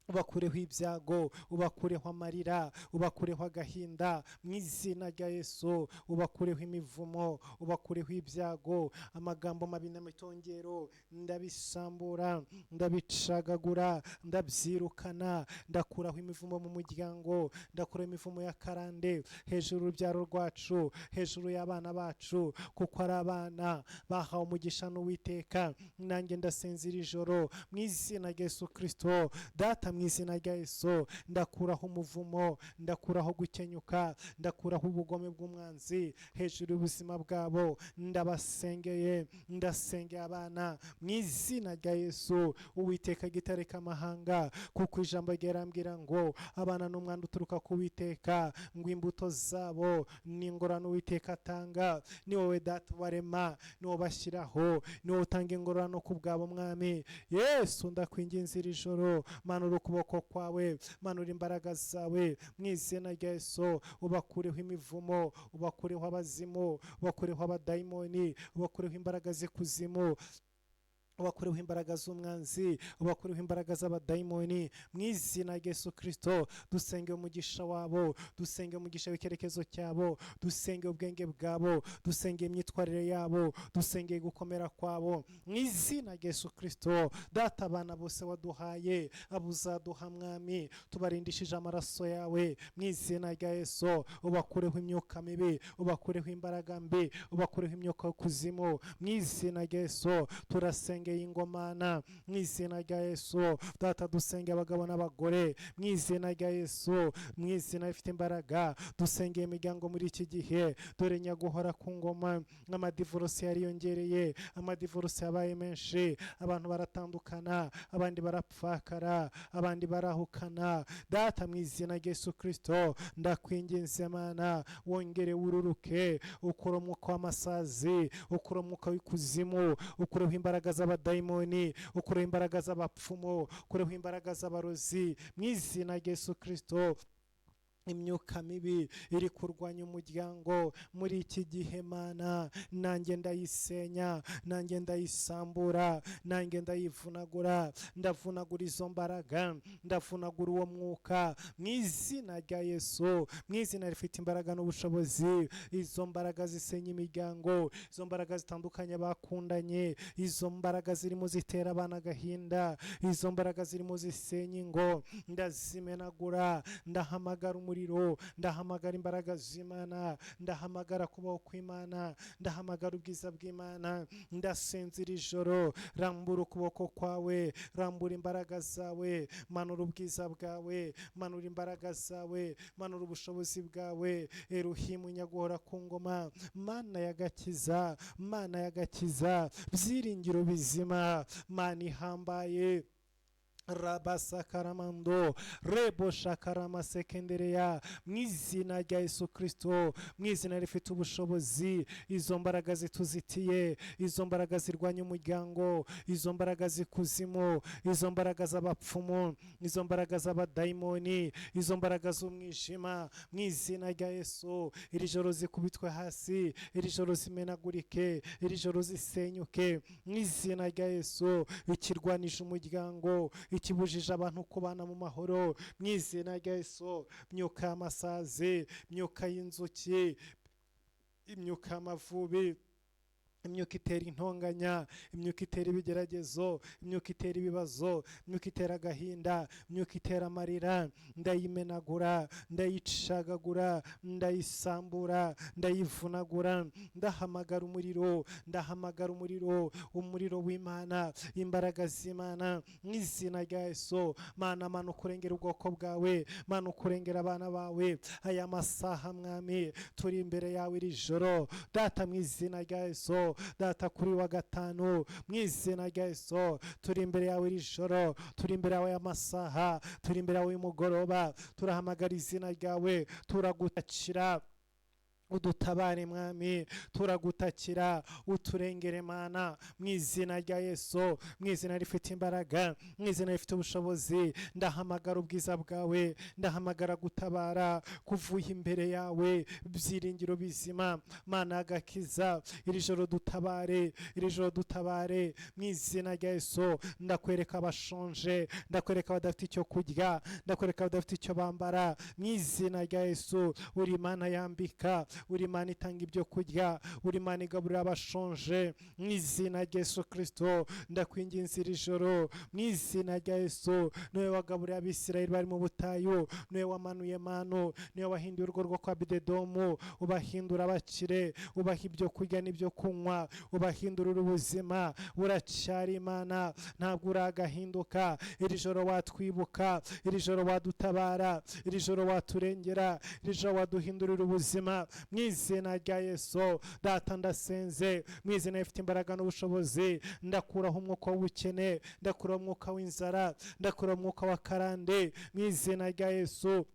ubakureho ibyago, ubakureho amarira, ubakureho agahinda, mu izina rya Yesu. Ubakureho imivumo, ubakureho ibyago, amagambo mabi n'amitongero, ndabisambura, ndabicagagura, ndabyirukana. Ndakuraho imivumo mu muryango, ndakuraho imivumo ya karande hejuru y'urubyaro rwacu, hejuru y'abana bacu, kuko ari abana bahawe umugisha n'Uwiteka. Nanjye ndasinzira ijoro mu izina rya Yesu Kirisito. Data, mu izina rya Yesu, ndakuraho umuvumo, ndakuraho gukenyuka, ndakuraho ubugome bw'umwanzi hejuru y'ubuzima bwabo. Ndabasengeye, ndasengeye abana mu izina rya Yesu. Uwiteka gitareka amahanga, kuko ijambo ryarambwira ngo abana n'umwanda uturuka ku Witeka, ngo imbuto zabo ni ingororano Uwiteka atanga. Ni wowe Data ubarema, ni wowe bashyiraho, ni wowe utanga ingororano ku bwabo. Mwami Yesu, ndakwinginze iri joro, manura ukuboko kwawe, manura imbaraga zawe, mu izina rya Yesu. Ubakureho imivumo, ubakureho abazimu, ubakureho abadayimoni, ubakureho imbaraga z'ikuzimu, ubakureho imbaraga z'umwanzi, ubakureho imbaraga z'abadayimoni, mu izina rya Yesu Kirisito. Dusenge umugisha wabo, dusenge umugisha w'icyerekezo cyabo, dusenge ubwenge bwabo, dusenge imyitwarire yabo, dusenge gukomera kwabo, mu izina rya Yesu Kirisito. Data, abana bose waduhaye, abo uzaduha, Mwami, tubarindishije amaraso yawe, mu izina rya Yesu. Ubakureho imyuka mibi, ubakureho imbaraga mbi, ubakureho imyuka y'ikuzimu, mu izina rya Yesu. Turasenga Dusengeye ingomana mu izina rya Yesu. Data, dusengeye abagabo n'abagore mu izina rya Yesu, mu izina rifite imbaraga. Dusengeye imiryango muri iki gihe. Dore nyaguhora ku ngoma, amadivorose yariyongereye, amadivorose yabaye menshi, abantu baratandukana, abandi barapfakara, abandi barahukana. Data, mu izina rya Yesu Kirisito, ndakwinginze Mana, wongere wururuke, ukure umwuka w'amasazi, ukure umwuka w'ikuzimu, ukureho imbaraga z'abadayimoni, ukureho imbaraga z'abapfumu, ukureho imbaraga z'abarozi mu izina rya Yesu Kirisito. Imyuka mibi iri kurwanya umuryango muri iki gihe, Mana, nanjye ndayisenya, nanjye ndayisambura, nanjye ndayivunagura. Ndavunagura izo mbaraga, ndavunagura uwo mwuka mu izina rya Yesu, mu izina rifite imbaraga n'ubushobozi. Izo mbaraga zisenya imiryango, izo mbaraga zitandukanye abakundanye, izo mbaraga zirimo zitera abana agahinda, izo mbaraga zirimo zisenya ingo, ndazimenagura. Ndahamagara umuriro, ndahamagara imbaraga z'Imana, ndahamagara kubaho kw'Imana, ndahamagara ubwiza bw'Imana. Ndasinzira ijoro, rambura ukuboko kwawe, rambura imbaraga zawe, manura ubwiza bwawe, manura imbaraga zawe, manura ubushobozi bwawe. Eruhimu, nyaguhora ku ngoma, Mana y'agakiza, Mana y'agakiza, byiringiro bizima, Mana ihambaye. Rabasakaramando rebo shakarama sekendereya, mu izina rya Yesu Kirisito, mu izina rifite ubushobozi. Izo mbaraga zituzitiye, izo mbaraga zirwanya umuryango, izo mbaraga z'ikuzimu, izo mbaraga z'abapfumu, izo mbaraga z'abadayimoni, izo mbaraga z'umwijima, mu izina rya Yesu, iri joro zikubitwe hasi, iri joro zimenagurike, iri joro zisenyuke mu izina rya Yesu. Ikirwanisha umuryango, ikibujije abantu kubana mu mahoro, mu izina rya Yesu. Myuka y'amasazi, myuka y'inzuki, imyuka y'amavubi, imyuka itera intonganya, imyuka itera ibigeragezo, imyuka itera ibibazo, imyuka itera agahinda, imyuka itera amarira, ndayimenagura, ndayicagagura, ndayisambura, ndayivunagura. Ndahamagara umuriro, ndahamagara umuriro, umuriro w'Imana, imbaraga z'Imana mu izina rya Yesu. Mana, Mana, ukurengera ubwoko bwawe, Mana, ukurengera abana bawe aya masaha. Mwami, turi imbere yawe iri joro, Data, mu izina rya Yesu. Data, kuri wa gatanu, mu izina rya Yesu, turi imbere yawe iri joro, turi imbere yawe y'amasaha, turi imbere yawe y'umugoroba. Turahamagara izina ryawe, turagutakira, udutabare Mwami. Turagutakira, uturengere Mana, mu izina rya Yesu, mu izina rifite imbaraga, mu izina rifite ubushobozi. Ndahamagara ubwiza bwawe, ndahamagara gutabara kuvuye imbere yawe, byiringiro bizima, Mana y'agakiza. Iri joro dutabare, iri joro dutabare mu izina rya Yesu. Ndakwereka abashonje, ndakwereka abadafite icyo kurya, ndakwereka abadafite icyo bambara mu izina rya Yesu. Uri Imana yambika, uri Imana itanga ibyo kurya, uri Imana igaburira abashonje mu izina rya Yesu Kirisito. Ndakwinginze iri joro mu izina rya Yesu. Niwe wagaburiye Abisirayeli bari mu butayu, niwe wamanuye manu, niwe wahinduye urugo rwo kwa Bidedomu, ubahindura abakire, ubaha ibyo kurya n'ibyo kunywa, ubahindurira ubuzima. Uracyari Imana, ntabwo uragahinduka. Iri joro watwibuka, iri joro wadutabara, iri joro waturengera, iri joro waduhindurira ubuzima mu izina rya Yesu. Data, ndasenze mu izina rifite imbaraga n'ubushobozi. Ndakuraho umwuka w'ubukene, ndakuraho umwuka w'inzara, ndakuraho umwuka wa karande mu izina rya Yesu.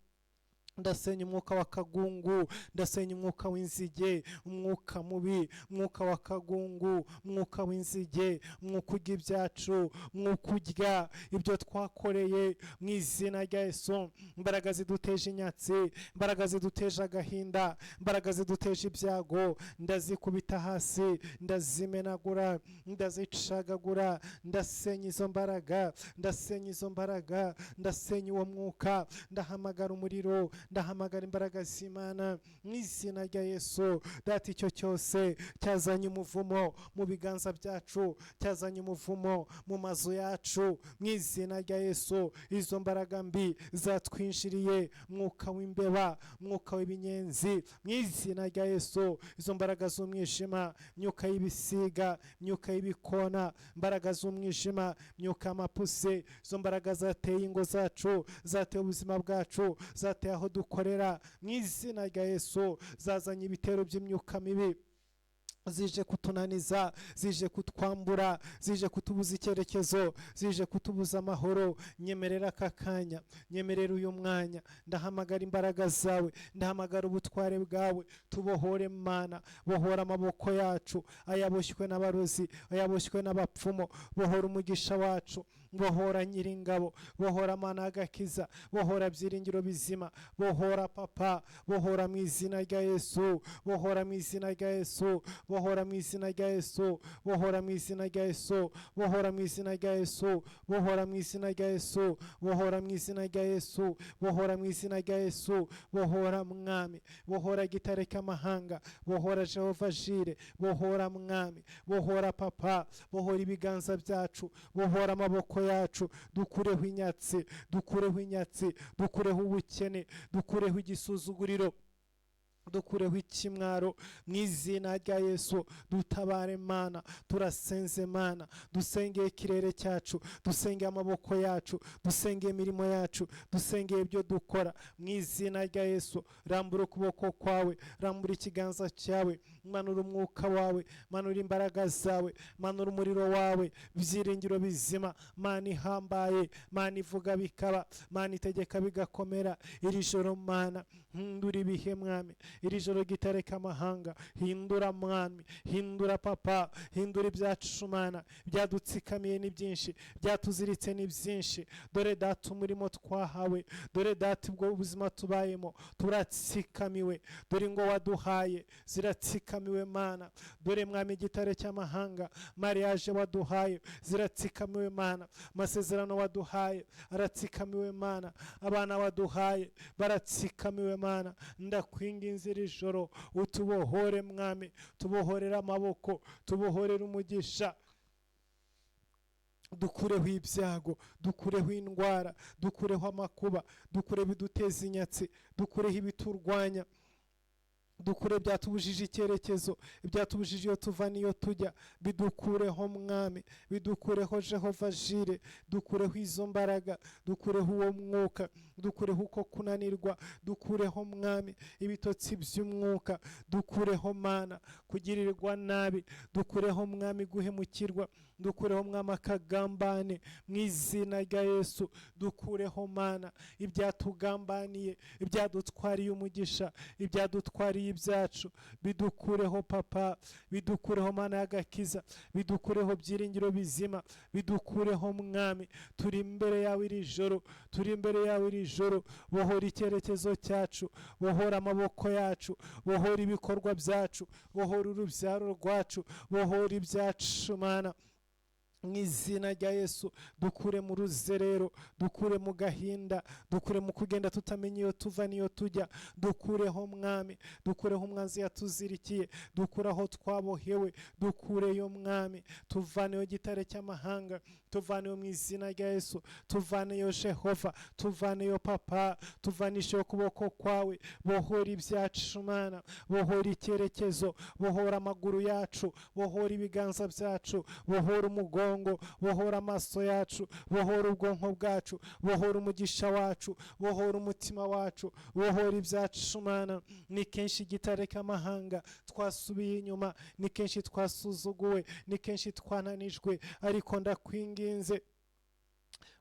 Ndasenya umwuka wa kagungu, ndasenya umwuka w'inzige, umwuka mubi, umwuka wa kagungu, umwuka w'inzige, umwuka urya ibyacu, umwuka urya ibyo twakoreye mu izina rya Yesu. Imbaraga ziduteje inyatsi, imbaraga ziduteje agahinda, imbaraga ziduteje ibyago, ndazikubita hasi, ndazimenagura, ndazicagagura. Ndasenya izo mbaraga, ndasenya izo mbaraga, ndasenya uwo mwuka. Ndahamagara umuriro, Ndahamagara imbaraga z'Imana mu izina rya Yesu. Data, icyo cyose cyazanye umuvumo mu biganza byacu, cyazanye umuvumo mu mazu yacu, mu izina rya Yesu, izo mbaraga mbi zatwinjiriye, mwuka w'imbeba, mwuka w'ibinyenzi, mu izina rya Yesu, izo mbaraga z'umwijima, myuka y'ibisiga, myuka y'ibikona, mbaraga z'umwijima, myuka y'amapuse, izo mbaraga zateye ingo zacu, zateye ubuzima bwacu, zateye aho dukorera, mu izina rya Yesu, zazanye ibitero by'imyuka mibi, zije kutunaniza, zije kutwambura, zije kutubuza icyerekezo, zije kutubuza amahoro. Nyemerera aka kanya, nyemerera uyu mwanya, ndahamagara imbaraga zawe, ndahamagara ubutware bwawe. Tubohore Mana, bohora amaboko yacu ayaboshywe n'abarozi, ayaboshywe n'abapfumu, bohora umugisha wacu, bohora Nyiringabo, bohora Mana agakiza, bohora byiringiro bizima, bohora Papa, bohora mu izina rya Yesu, bohora mu izina rya Yesu, bohora mu izina rya Yesu, bohora mu izina rya Yesu, bohora mu izina rya Yesu, bohora mu izina rya Yesu, bohora mu izina rya Yesu, bohora mu izina rya Yesu, bohora Mwami, bohora Gitare cy'amahanga, bohora Jehova Jire, bohora Mwami, bohora Papa, bohora ibiganza byacu, bohora amaboko yacu, dukureho inyatsi, dukureho inyatsi, dukureho ubukene, dukureho igisuzuguriro, dukureho ikimwaro mu izina rya Yesu. Dutabare Mana, turasenze Mana, dusengeye ikirere cyacu, dusengeye amaboko yacu, dusengeye imirimo yacu, dusengeye ibyo dukora mu izina rya Yesu. Rambura ukuboko kwawe, rambura ikiganza cyawe, manura umwuka wawe, manura imbaraga zawe, manura umuriro wawe, byiringiro bizima, Mana ihambaye, Mana ivuga bikaba, Mana itegeka bigakomera. Iri joro Mana, hindura ibihe Mwami, iri joro Gitare k'amahanga, hindura Mwami, hindura Papa, hindura ibyacu Mana. Byadutsikamiye ni byinshi, byatuziritse ni byinshi. Dore Data, umurimo twahawe, dore Data, ubwo ubuzima tubayemo, turatsikamiwe. Dore ingo waduhaye ziratsikamiwe Mana. Dore Mwami Gitare cy'amahanga, mariage waduhaye ziratsikamiwe Mana, amasezerano waduhaye aratsikamiwe Mana, abana waduhaye baratsikamiwe Mana. Ndakwinginze iri joro utubohore Mwami, tubohorere amaboko, tubohorere umugisha, dukureho ibyago, dukureho indwara, dukureho amakuba, dukureho ibiduteza inyatsi, dukureho ibiturwanya, dukure byatubujije icyerekezo, ibyatubujije iyo tuva n'iyo tujya, bidukureho Mwami, bidukureho Jehova Jire, dukureho izo mbaraga, dukureho uwo mwuka, dukureho uko kunanirwa, dukureho Mwami ibitotsi by'umwuka, dukureho Mana kugirirwa nabi, dukureho Mwami guhemukirwa, dukureho Mwami akagambane mu izina rya Yesu, dukureho Mana ibyatugambaniye, ibyadutwariye umugisha, ibyadutwariye ibyacu, bidukureho Papa, bidukureho Mana y'agakiza, bidukureho byiringiro bizima, bidukureho Mwami. Turi imbere yawe iri joro, turi imbere yawe iri joro, bohora icyerekezo cyacu, bohora amaboko yacu, bohora ibikorwa byacu, bohora urubyaro rwacu, bohora ibyacu Mana mu izina rya Yesu. Dukure mu ruzerero, dukure mu gahinda, dukure mu kugenda tutamenya iyo tuva n'iyo tujya, dukureho Mwami, dukureho umwanzi yatuzirikiye, dukure aho twabohewe, dukureyo Mwami, tuvaneyo Gitare cy'amahanga, tuvaneyo mu izina rya Yesu, tuvaneyo Jehova, tuvaneyo Papa, tuvanisheyo ukuboko kwawe, bohora ibyacu Mana, bohora icyerekezo, bohora amaguru yacu, bohora ibiganza byacu, bohora umugongo, bohora amaso yacu, bohora ubwonko bwacu, bohora umugisha wacu, bohora umutima wacu, bohora ibyacu Mana. Ni kenshi Gitare k'amahanga twasubiye inyuma, ni kenshi twasuzuguwe, ni kenshi twananijwe, ariko ndakwinginze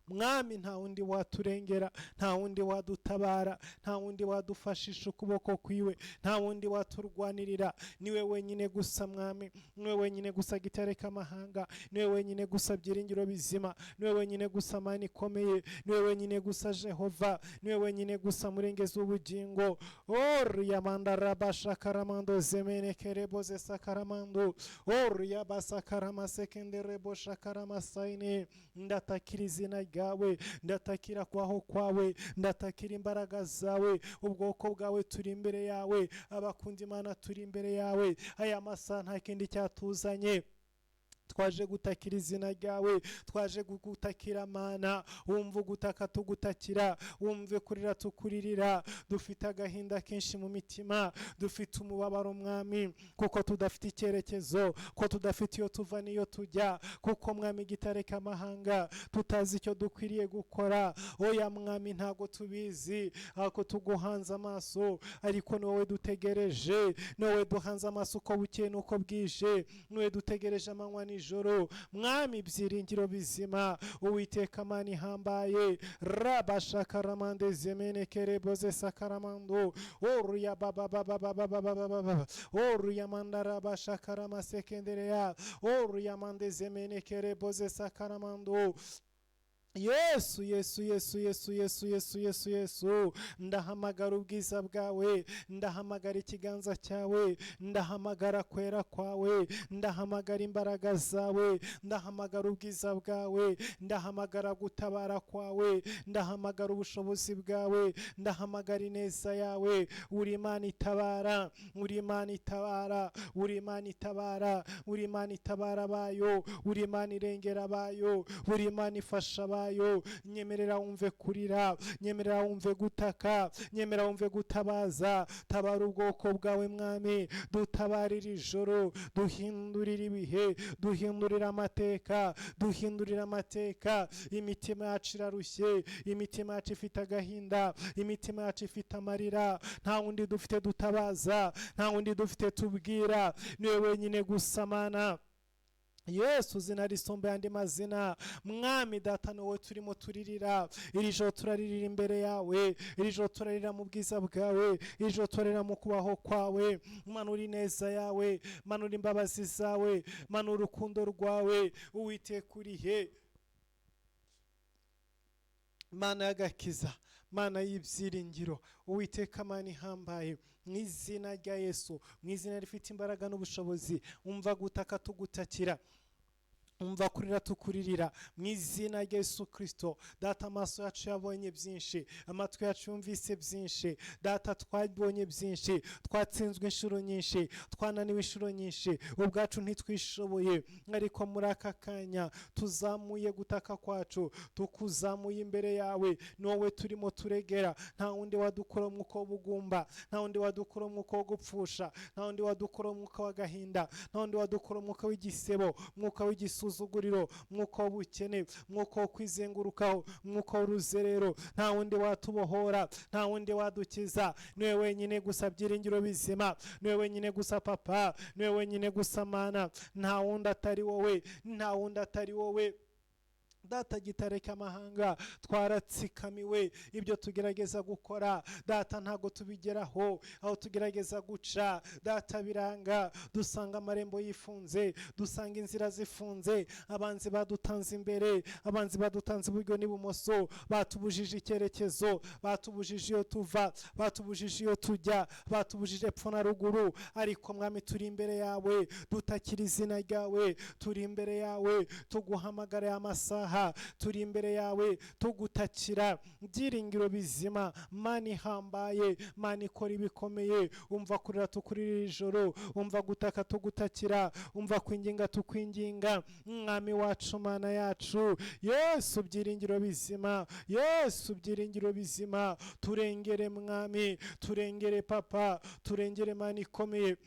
Mwami, nta wundi waturengera, nta wundi wadutabara, nta wundi wadufashisha ukuboko kwiwe, nta wundi waturwanirira, niwe wenyine gusa Mwami, niwe wenyine gusa Gitare k'amahanga, niwe wenyine gusa byiringiro bizima, niwe wenyine gusa Mana ikomeye, niwe wenyine gusa Jehova, niwe wenyine gusa murengezi w'ubugingo. Oriyamandarabashakaramando zemenekereboze sakaramando oriyabasakaramaseken shakaramasayine. Ndatakira izina ryawe. bwawe, ndatakira kwaho kwawe, ndatakira imbaraga zawe. Ubwoko bwawe turi imbere yawe, abakunda Imana turi imbere yawe. Aya masaha nta kindi cyatuzanye, twaje gutakira izina ryawe, twaje gutakira Mana. Wumva ugutaka tugutakira, wumve kurira tukuririra. Dufite agahinda kenshi mu mitima, dufite umubabaro Mwami, kuko tudafite icyerekezo, ko tudafite iyo tuva n'iyo tujya, kuko Mwami gitare k'amahanga tutazi icyo dukwiriye gukora. Oya Mwami, ntago tubizi, ariko tuguhanze amaso, ariko ni wowe dutegereje, ni wowe duhanze amaso uko bukeye n'uko bwije, ni wowe dutegereje amanywa nijoro. Mwami ibyiringiro bizima, Uwiteka Mana ihambaye, rabashakaramande zemenekereboze sakaramando oruya baba baba baba baba baba oruya mandara bashakarama sekendereya oruya mande zemenekereboze sakaramando. Yesu, Yesu, Yesu, Yesu, Yesu, Yesu, Yesu, Yesu, ndahamagara ubwiza bwawe, ndahamagara ikiganza cyawe, ndahamagara kwera kwawe, ndahamagara imbaraga zawe, ndahamagara ubwiza bwawe, ndahamagara gutabara kwawe, ndahamagara ubushobozi bwawe, ndahamagara ineza yawe. Uri Imana itabara, uri Imana itabara, uri Imana itabara, uri Imana itabara abayo, uri Imana irengera abayo, uri Imana ifasha abayo. Nyemerera wumve kurira, nyemerera wumve gutaka, nyemerera wumve gutabaza. Tabara ubwoko bwawe Mwami, dutabarira ijoro, duhindurira ibihe, duhindurira amateka, duhindurira amateka. Imitima yacu irarushye, imitima yacu ifite agahinda, imitima yacu ifite amarira. Nta wundi dufite dutabaza, nta wundi dufite tubwira, niwe wenyine gusa Mana. Yesu zina risumba yandi mazina, Mwami Data, ni wowe turimo turirira iri joro, turaririra imbere yawe iri joro, turarira mu bwiza bwawe iri joro, turarira mu kubaho kwawe. Manura ineza yawe, manura imbabazi zawe, manura urukundo rwawe. Uwiteka urihe Mana y'agakiza, Mana y'ibyiringiro, Uwiteka Mana ihambaye, mu izina rya Yesu, mu izina rifite imbaraga n'ubushobozi, umva gutaka tugutakira, umva kurira tukuririra, mu izina rya Yesu Kristo. Data, amaso yacu yabonye byinshi, amatwi yacu yumvise byinshi. Data, twabonye byinshi, twatsinzwe inshuro nyinshi, twananiwe inshuro nyinshi, ubwacu ntitwishoboye, ariko muri aka kanya tuzamuye gutaka kwacu, tukuzamuye imbere yawe. Ni wowe turimo turegera, nta wundi wadukura umwuka w'ubugumba, nta wundi wadukura umwuka wo gupfusha, nta wundi wadukura umwuka w'agahinda, nta wundi wadukura umwuka w'igisebo, umwuka w'igisuzuguriro, mwuka w'ubukene, mwuka wo kwizengurukaho, mwuka w'uruzerero. Nta wundi watubohora, nta wundi wadukiza, niwe wenyine gusa byiringiro bizima, niwe wenyine gusa Papa, niwe wenyine gusa Mana. Nta wundi atari wowe, nta wundi atari wowe. Data gitare cy'amahanga, twaratsikamiwe, ibyo tugerageza gukora Data ntago tubigeraho, aho tugerageza guca Data biranga, dusanga amarembo yifunze, dusanga inzira zifunze, abanzi badutanze imbere, abanzi badutanze iburyo n'ibumoso, batubujije icyerekezo, batubujije iyo tuva, batubujije iyo tujya, batubujije epfo na ruguru. Ariko Mwami, turi imbere yawe, dutakira izina ryawe, turi imbere yawe tuguhamagara amasaha, turi imbere yawe tugutakira. Byiringiro bizima, Mana ihambaye, Mana ikora ibikomeye, umva kurira tukurira ijoro, umva gutaka tugutakira, umva kwinginga tukwinginga. Mwami wacu, Mana yacu, Yesu byiringiro bizima, Yesu byiringiro bizima, turengere Mwami, turengere Papa, turengere Mana ikomeye,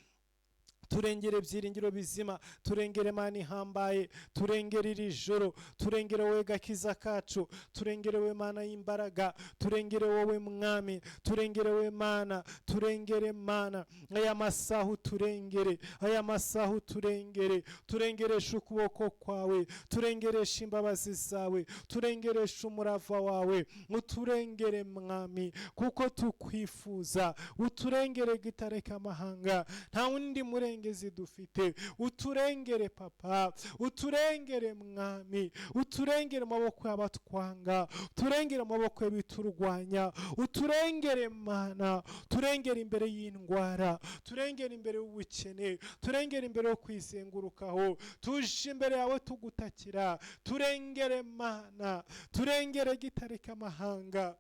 turengere byiringiro bizima, turengere Mana ihambaye, turengere iri joro, turengere wowe gakiza kacu, turengere wowe Mana y'imbaraga, turengere wowe Mwami, turengere wowe Mana, turengere Mana. Aya masaha uturengere, aya masaha uturengere, turengereshe ukuboko kwawe, turengereshe imbabazi zawe, turengereshe umurava wawe, uturengere Mwami, kuko tukwifuza, uturengere gitare k'amahanga. Nta wundi murenge murengezi dufite. Uturengere Papa, uturengere Mwami, uturengere mu maboko y'abatwanga, uturengere mu maboko y'abiturwanya, uturengere Mana, turengere imbere y'indwara, turengere imbere y'ubukene, turengere imbere yo kwizengurukaho. Tuje imbere yawe tugutakira, turengere Mana, turengere gitare k'amahanga.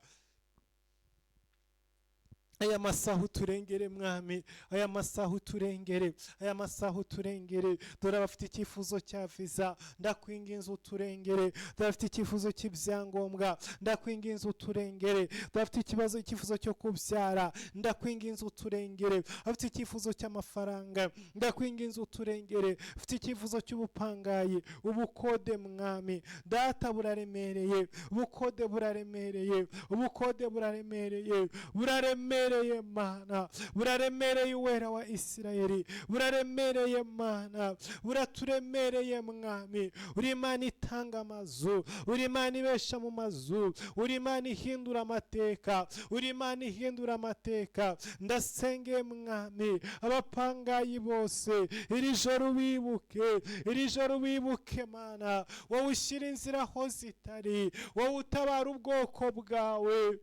Aya masaha uturengere Mwami, aya masaha uturengere, aya masaha uturengere. Dore abafite icyifuzo cya viza, ndakwinginze uturengere. Dore abafite icyifuzo cy'ibyangombwa, ndakwinginze uturengere. Dore abafite ikibazo, icyifuzo cyo kubyara, ndakwinginze uturengere. Abafite icyifuzo cy'amafaranga, ndakwinginze uturengere. Abafite icyifuzo cy'ubupangayi, ubukode, Mwami Data, buraremereye, ubukode buraremereye, ubukode buraremereye, buraremereye Mana, buraremereye Uwera wa Isirayeli, buraremereye Mana, buraturemereye Mwami. Uri Imana itanga amazu, uri Imana ibesha mu mazu, uri Imana ihindura amateka, uri Imana ihindura amateka. Ndasengeye Mwami, abapangayi bose iri joro wibuke, iri joro wibuke Mana, wowe ushyira inzira aho zitari, wowe utabara ubwoko bwawe,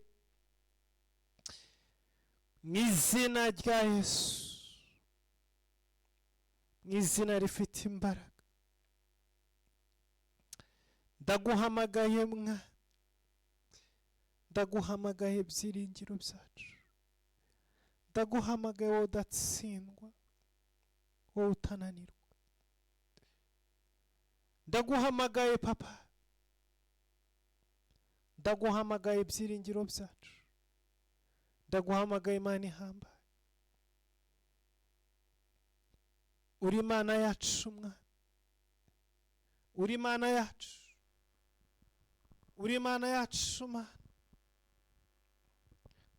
mu izina rya Yesu, mu izina rifite imbaraga. Ndaguhamagaye mwa, ndaguhamagaye byiringiro byacu, ndaguhamagaye wowe udatsindwa, wowe utananirwa. Ndaguhamagaye Papa, ndaguhamagaye byiringiro byacu, ndaguhamagaye Imana ihambaye. Uri Imana yacu Mwana, uri Imana yacu, uri Imana yacu Mana,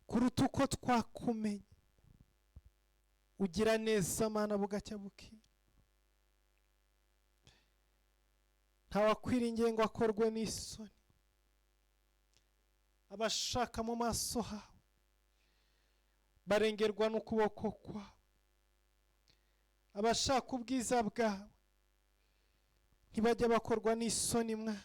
kuruta uko twakumenya. Ugira neza Mana bugacya bukira, ntawakwiringiye ngo akorwe n'isoni. Abashaka mu maso hawe barengerwa n'ukuboko kwawe, abashaka ubwiza bwawe ntibajya bakorwa n'isoni mwa.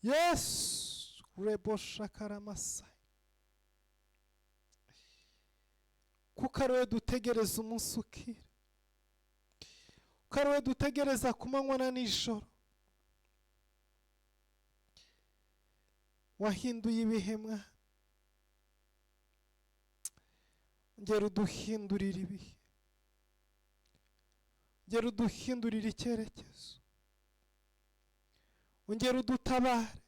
Yesu rebo shakaramasai, kuko ari we dutegereza umunsi ukira, kuko ari we dutegereza ku manywa na nijoro. Wahinduye ibihe mwa, ngera uduhindurira ibihe, ngera uduhindurira icyerekezo, ongera udutabare,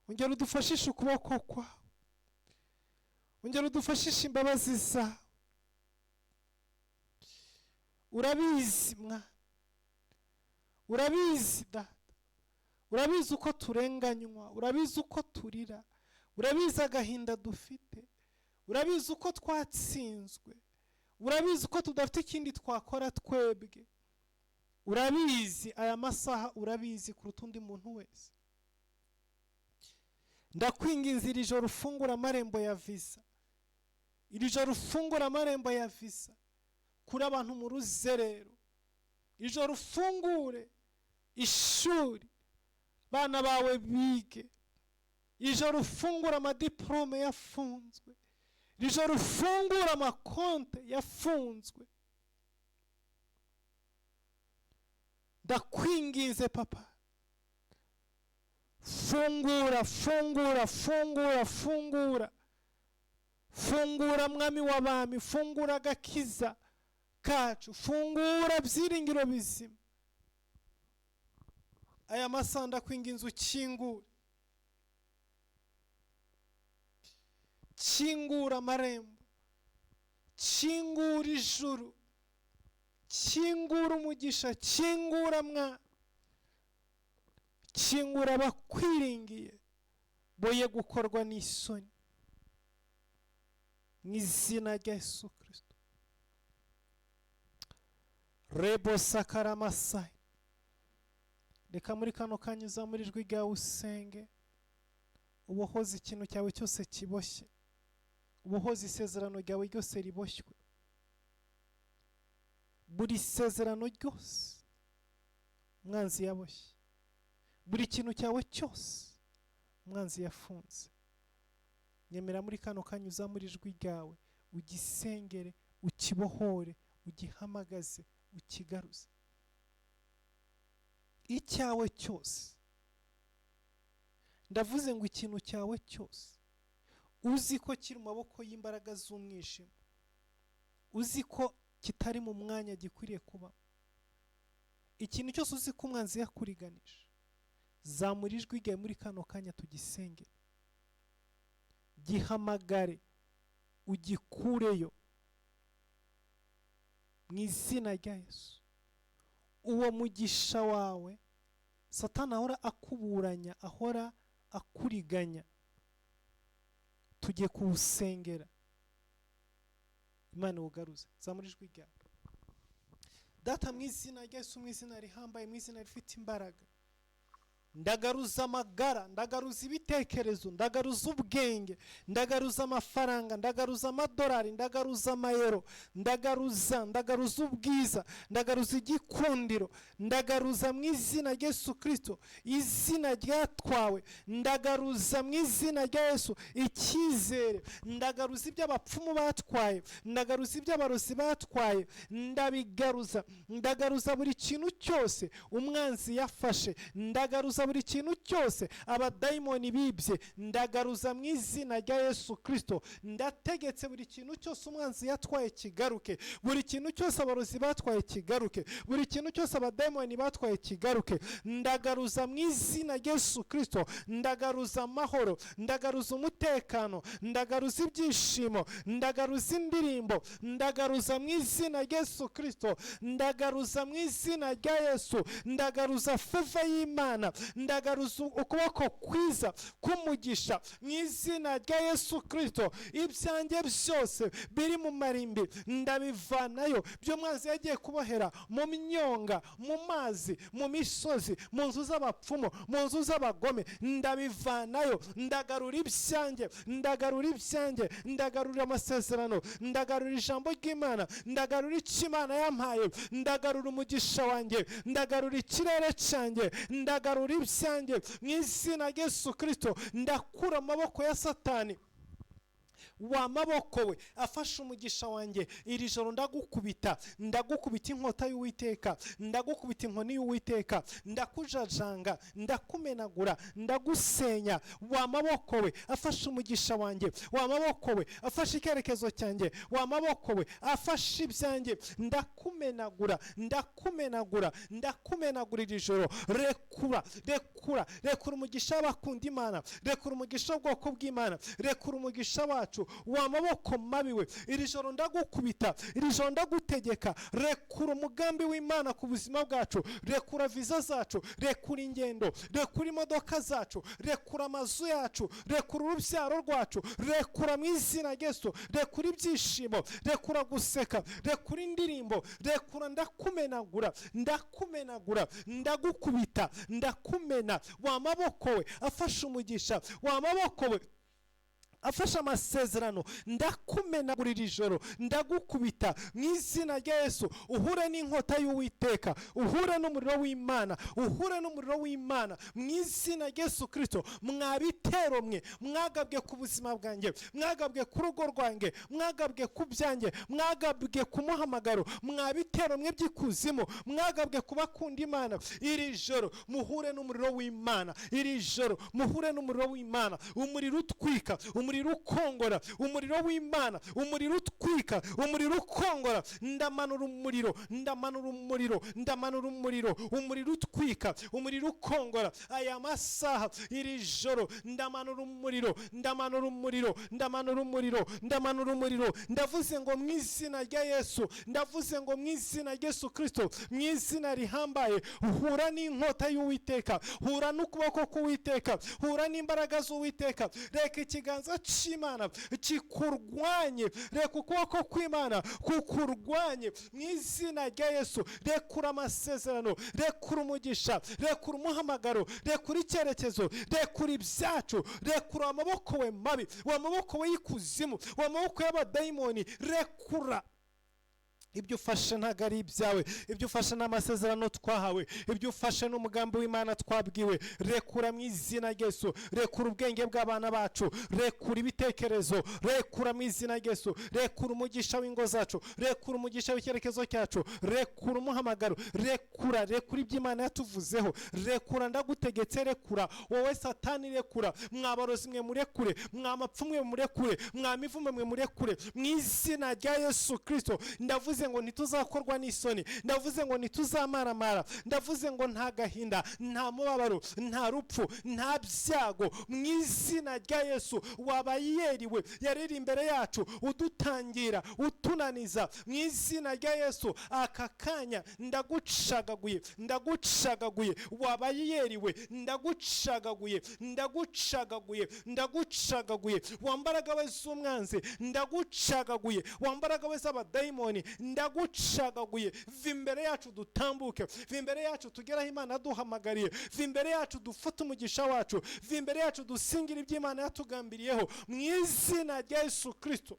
ongera udufashishe ukuboko kwawe, ongera udufashishe imbabazi zawe. Urabizi mwa, urabizi Data, urabizi uko turenganywa, urabizi uko turira, urabizi agahinda dufite, urabizi uko twatsinzwe, urabizi uko tudafite ikindi twakora twebwe. Urabizi aya masaha, urabizi kuruta undi muntu wese. Ndakwinginze iri joro ufungura amarembo ya visa, iri joro ufungura amarembo ya visa kuri abantu mu ruzerero, iri joro ufungure ishuri bana bawe bige, iri joro ufungura amadiplome yafunzwe, iri joro ufungura amakonte yafunzwe. Ndakwinginze Papa, fungura, fungura, fungura, fungura, fungura Mwami w'abami, fungura agakiza kacu, fungura byiringiro bizima. Aya masaha ndakwinginze ukingure, kingura amarembo, kingura ijuru, kingura umugisha, kingura mwa, kingura abakwiringiye boye gukorwa n'isoni, mu izina rya Yesu Kristo. Rebo sakaramasai. Reka muri kano kanya uzamure ijwi ryawe usenge, ubohoze ikintu cyawe cyose kiboshye, Ubohoze isezerano ryawe ryose riboshywe, buri sezerano ryose umwanzi yaboshye, buri kintu cyawe cyose umwanzi yafunze. Nyemera muri kano kanya uzamure ijwi ryawe, ugisengere, ukibohore, ugihamagaze, ukigaruze icyawe cyose. Ndavuze ngo ikintu cyawe cyose uzi ko kiri mu maboko y'imbaraga z'umwijima, uzi ko kitari mu mwanya gikwiriye kuba, ikintu cyose uzi ko umwanzi yakuriganije, zamura ijwi ryawe muri kano kanya tugisengere, gihamagare, ugikureyo mu izina rya Yesu. Uwo mugisha wawe Satani ahora akuburanya, ahora akuriganya, tugiye kuwusengera, Imana iwugaruze. Zamura ijwi ryawe. Data, mu izina rya Yesu, mu izina rihambaye, mu izina rifite imbaraga, ndagaruza amagara, ndagaruza ibitekerezo, ndagaruza ubwenge, ndagaruza amafaranga, ndagaruza amadolari, ndagaruza amayero, ndagaruza ubwiza, ndagaruza igikundiro, ndagaruza mu izina rya Yesu Kristo izina ryatwawe, ndagaruza mu izina rya Yesu icyizere, ndagaruza ibyo abapfumu batwaye, ndagaruza ibyo abarozi batwaye, ndabigaruza, ndagaruza buri kintu cyose umwanzi yafashe, ndagaruza buri kintu cyose abadayimoni bibye, ndagaruza mu izina rya Yesu Kristo. Ndategetse buri kintu cyose umwanzi yatwaye kigaruke, buri kintu cyose abarozi batwaye kigaruke, buri kintu cyose abadayimoni batwaye kigaruke. Ndagaruza mu izina rya Yesu Kristo, ndagaruza amahoro, ndagaruza umutekano, ndagaruza ibyishimo, ndagaruza indirimbo, ndagaruza mu izina rya Yesu Kristo, ndagaruza mu izina rya Yesu, ndagaruza favor y'Imana, ndagaruza ukuboko kwiza k'umugisha mu izina rya Yesu Kristo. Ibyanjye byose biri mu marimbi ndabivanayo, by'umwanzi yagiye kubohera mu myonga, mu mazi, mu misozi, mu nzu z'abapfumu, mu nzu z'abagome, ndabivanayo. Ndagarura ibyanjye, ndagarura ibyanjye, ndagarura amasezerano, ndagarura ijambo ry'Imana, ndagarura icyo Imana yampaye, ndagarura umugisha wanjye, ndagarura ikirere cyanjye, ndagarura ibyanjye mu izina rya Yesu Kristo. Ndakura amaboko ya Satani, wa maboko we afashe umugisha wanjye, iri joro ndagukubita, ndagukubita inkota y'Uwiteka, ndagukubita inkoni y'Uwiteka, ndakujajanga, ndakumenagura, ndagusenya. Wa maboko we afashe umugisha wanjye, wa maboko we afashe icyerekezo cyanjye, wa maboko we afashe ibyanjye, ndakumenagura, ndakumenagura, ndakumenagura iri joro. Rekura, rekura, rekura umugisha w'abakunda Imana, rekura umugisha w'ubwoko bw'Imana, rekura umugisha wacu. Wa maboko mabi we, iri joro ndagukubita, iri joro ndagutegeka, rekura umugambi w'Imana ku buzima bwacu, rekura viza zacu, rekura ingendo, rekura imodoka zacu, rekura amazu yacu, rekura urubyaro rwacu, rekura mu izina rya Yesu, rekura ibyishimo, rekura guseka, rekura indirimbo, rekura. Ndakumenagura, ndakumenagura, ndagukubita, ndakumena. Wa maboko we afashe umugisha, wa maboko we afashe amasezerano, ndakumenagura iri joro, ndagukubita mu izina rya Yesu. Uhure n'inkota y'Uwiteka, uhure n'umuriro w'Imana, uhure n'umuriro w'Imana mu izina rya Yesu Kristo. Mwabitero mwe mwagabwe ku buzima bwanjye, mwagabwe ku rugo rwanjye, mwagabwe ku byanjye, mwagabwe ku muhamagaro, mwabitero mwe by'ikuzimu, mwagabwe ku bakunda Imana, iri joro muhure n'umuriro w'Imana, iri joro muhure n'umuriro w'Imana, umuriro utwika, umuriro ukongora, umuriro w'Imana, umuriro utwika, umuriro ukongora. Ndamanura umuriro, ndamanura umuriro, ndamanura umuriro, umuriro utwika, umuriro ukongora. Aya masaha, iri joro, ndamanura umuriro, ndamanura umuriro, ndamanura umuriro, ndamanura umuriro. Ndavuze ngo mu izina rya Yesu, ndavuze ngo mu izina rya Yesu Kristo, mu izina rihambaye, hura n'inkota y'Uwiteka, hura n'ukuboko k'Uwiteka, hura n'imbaraga z'Uwiteka. Reka ikiganza cy'Imana kikurwanye, reka ukuboko kw'Imana kukurwanye mu izina rya Yesu. Rekura amasezerano, rekura umugisha, rekura umuhamagaro, rekura icyerekezo, rekura ibyacu, rekura amaboko we mabi, wa maboko we y'ikuzimu, wa maboko y'abadayimoni, rekura. Ibyo ufashe ntabwo ari ibyawe, ibyo ufashe ni amasezerano twahawe, ibyo ufashe ni umugambi w'Imana twabwiwe. Rekura mu izina rya Yesu, rekura ubwenge bw'abana bacu, rekura ibitekerezo, rekura mu izina rya Yesu, rekura umugisha w'ingo zacu, rekura umugisha w'icyerekezo cyacu, rekura umuhamagaro, rekura, rekura ibyo Imana yatuvuzeho, rekura, ndagutegetse, rekura wowe Satani, rekura, mwabarozi mwe murekure, mwamapfu mwe murekure, mwamivume mwe murekure mu izina rya Yesu Kristo. Ndavuze ngo ntituzakorwa n'isoni, ndavuze ngo ntituzamaramara, ndavuze ngo nta gahinda, nta mubabaro, nta rupfu, nta byago mu izina rya Yesu. Waba yeriwe yariri imbere yacu, udutangira, utunaniza mu izina rya Yesu. Aka kanya ndagucagaguye, ndagucagaguye, waba yeriwe, ndagucagaguye, ndagucagaguye, ndagucagaguye, wambaraga we z'umwanzi, ndagucagaguye, wambaraga we z'abadayimoni, ndagucagaguye. Va imbere yacu dutambuke, va imbere yacu tugere aho Imana yaduhamagariye, va imbere yacu dufate umugisha wacu, va imbere yacu dusingire ibyo Imana yatugambiriyeho mu izina rya Yesu Kristo.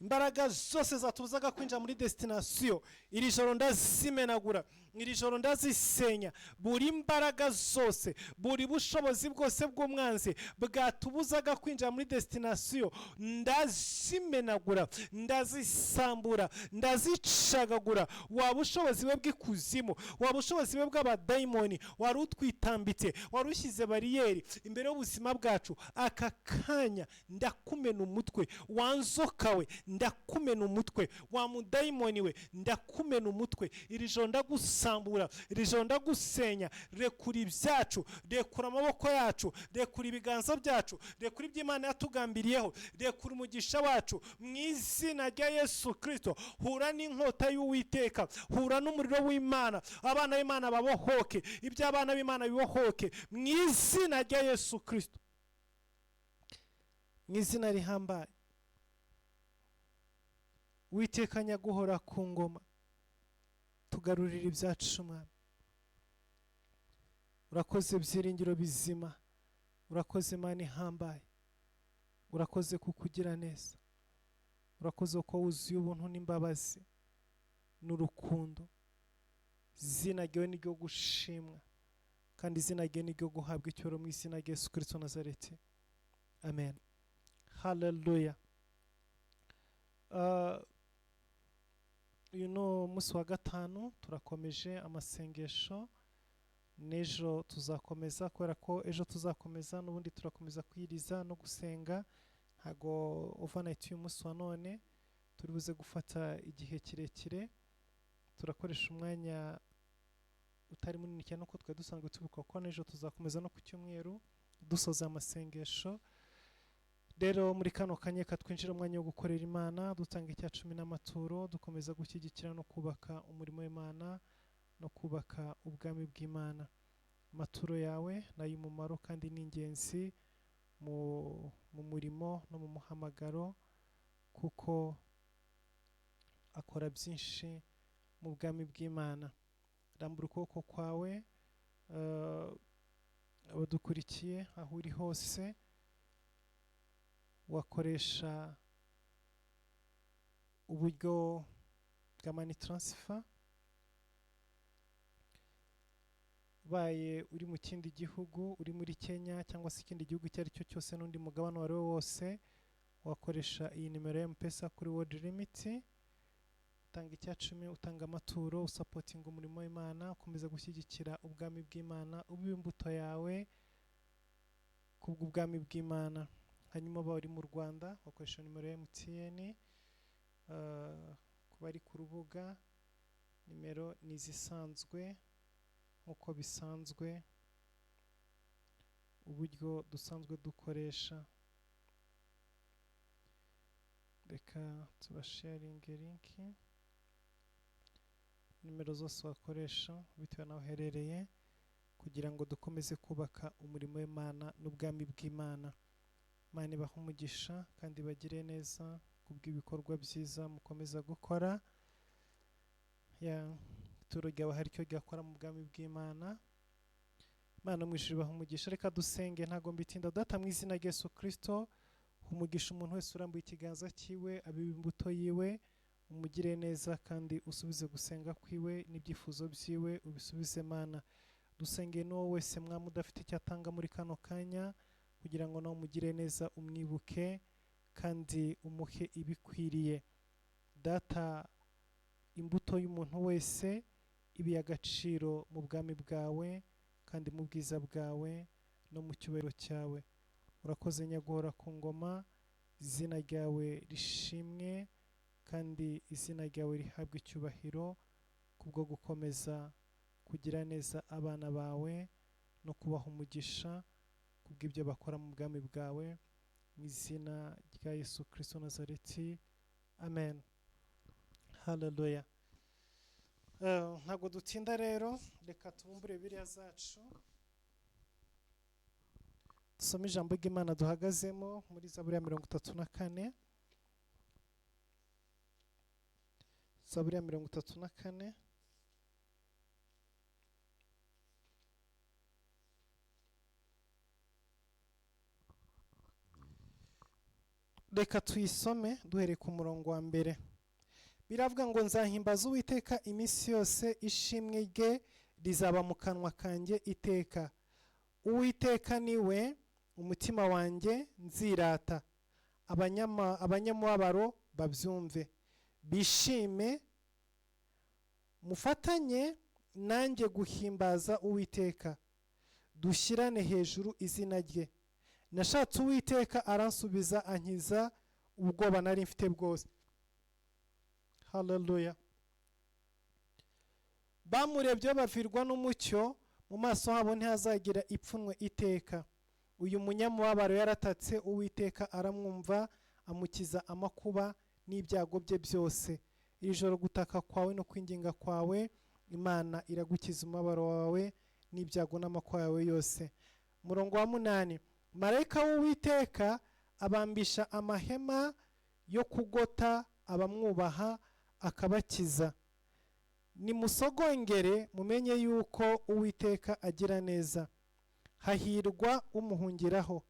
Imbaraga zose zatubuzaga kwinjira muri destination, iri joro ndazimenagura, iri joro ndazisenya. Buri mbaraga zose, buri bushobozi bwose bw'umwanzi bwatubuzaga kwinjira muri destination, ndazimenagura, ndazisambura, ndazicagagura. Waba bushobozi we bw'ikuzimu, waba bushobozi we bw'abadayimoni wari utwitambitse, wari ushyize bariyeri imbere y'ubuzima bwacu, aka kanya ndakumena umutwe. Wanzoka we, ndakumena umutwe. Wa mudayimoni we, ndakumena umutwe. Iri joro ndagusambura, iri joro ndagusenya. Rekura ibyacu, rekura amaboko yacu, rekura ibiganza byacu, rekura ibyo Imana yatugambiriyeho, rekura umugisha wacu mu izina rya Yesu Kristo. Hura n'inkota y'Uwiteka, hura n'umuriro w'Imana, abana b'Imana babohoke, ibyo abana b'Imana bibohoke mu izina rya Yesu Kristo, mu izina rihambaye. Uwiteka nyaguhora ku ngoma, tugarurira ibyacu Mwami. Urakoze byiringiro bizima, urakoze Mana ihambaye, urakoze kukugira neza, urakoze ko wuzuye ubuntu n'imbabazi n'urukundo. Izina ryawe ni ryo gushimwa, kandi izina ryawe ni ryo guhabwa icyubahiro mu izina rya Yesu Kristo Nazareti, amen. Haleluya. Uyu ni umunsi wa gatanu, turakomeje amasengesho, n'ejo tuzakomeza, kubera ko ejo tuzakomeza n'ubundi turakomeza kwiriza no gusenga. Ntago overnight y'uyu munsi wa none turi buze gufata igihe kirekire, turakoresha umwanya utari munini cyane uko twari dusanzwe tubikora, kuko n'ejo tuzakomeza no ku cyumweru dusoza amasengesho. Rero muri kano kanya twinjira umwanya wo gukorera Imana, dutanga icya cumi n'amaturo, dukomeza gushyigikira no kubaka umurimo w'Imana no kubaka ubwami bw'Imana. Amaturo yawe ni ay'umumaro kandi ni ingenzi mu murimo no mu muhamagaro, kuko akora byinshi mu bwami bw'Imana. Rambura ukuboko kwawe, abadukurikiye aho uri hose, wakoresha uburyo bwa money transfer. Ubaye uri mu kindi gihugu, uri muri Kenya cyangwa se ikindi gihugu icyo ari cyo cyose n'undi mugabane uwo ari wo wose, wakoresha iyi nimero ya M-Pesa kuri World Remit. Utanga icya cumi, utanga amaturo, usapotinga umurimo w'Imana, ukomeza gushyigikira ubwami bw'Imana, ubiba imbuto yawe kubw'ubwami bw'Imana. Hanyuma uba uri mu Rwanda wakoresha nimero ya MTN, kuba ari ku rubuga nimero ni izisanzwe nk'uko bisanzwe, uburyo dusanzwe dukoresha. Reka tubasharinge linki, nimero zose wakoresha bitewe n'aho uherereye, kugira ngo dukomeze kubaka umurimo w'Imana n'ubwami bw'Imana. Imana ibahe umugisha kandi bagire neza kubw'ibikorwa byiza mukomeza gukora. Ya ituro ryawe hari icyo ryakora mu bwami bw'Imana. Imana mu ijuru ibahe umugisha. Reka dusenge, ntago mbitinda. Data, mu izina rya Yesu Kristo, umugisha umuntu wese urambuye ikiganza cyiwe, abiba imbuto yiwe, umugire neza kandi usubize gusenga kwiwe n'ibyifuzo byiwe ubisubize. Mana, dusenge n'uwo wese mwami udafite icyo atanga muri kano kanya, kugira ngo nawe umugire neza, umwibuke kandi umuhe ibikwiriye. Data, imbuto y'umuntu wese iba iy'agaciro mu bwami bwawe kandi mu bwiza bwawe no mu cyubahiro cyawe. Urakoze Nyaguhora ku ngoma, izina ryawe rishimwe kandi izina ryawe rihabwe icyubahiro kubwo gukomeza kugira neza abana bawe no kubaha umugisha kubw'ibyo bakora mu bwami bwawe, mu izina rya Yesu Kristo Nazareti, amen. Haleluya. Ntabwo dutinda rero, reka tubumbure Bibiliya zacu dusome ijambo ry'Imana duhagazemo muri Zaburi ya 34. Zaburi ya 34. Reka tuyisome duhereye ku murongo wa mbere. Biravuga ngo: nzahimbaza Uwiteka iminsi yose, ishimwe rye rizaba mu kanwa kanjye iteka. Uwiteka niwe umutima wanjye nzirata, abanyamubabaro babyumve bishime. Mufatanye nanjye guhimbaza Uwiteka, dushyirane hejuru izina rye. Nashatse Uwiteka aransubiza, ankiza ubwoba nari mfite bwose. Haleluya. Bamurebye bavirwa n'umucyo, mu maso habo ntihazagira ipfunwe iteka. Uyu munyamubabaro yaratatse, Uwiteka aramwumva, amukiza amakuba n'ibyago bye byose. Iri joro gutaka kwawe no kwinginga kwawe, Imana iragukiza umubabaro wawe n'ibyago n'amakuba yawe yose. Murongo wa 8, marayika w'Uwiteka abambisha amahema yo kugota abamwubaha, akabakiza. Nimusogongere mumenye yuko Uwiteka agira neza, hahirwa umuhungiraho.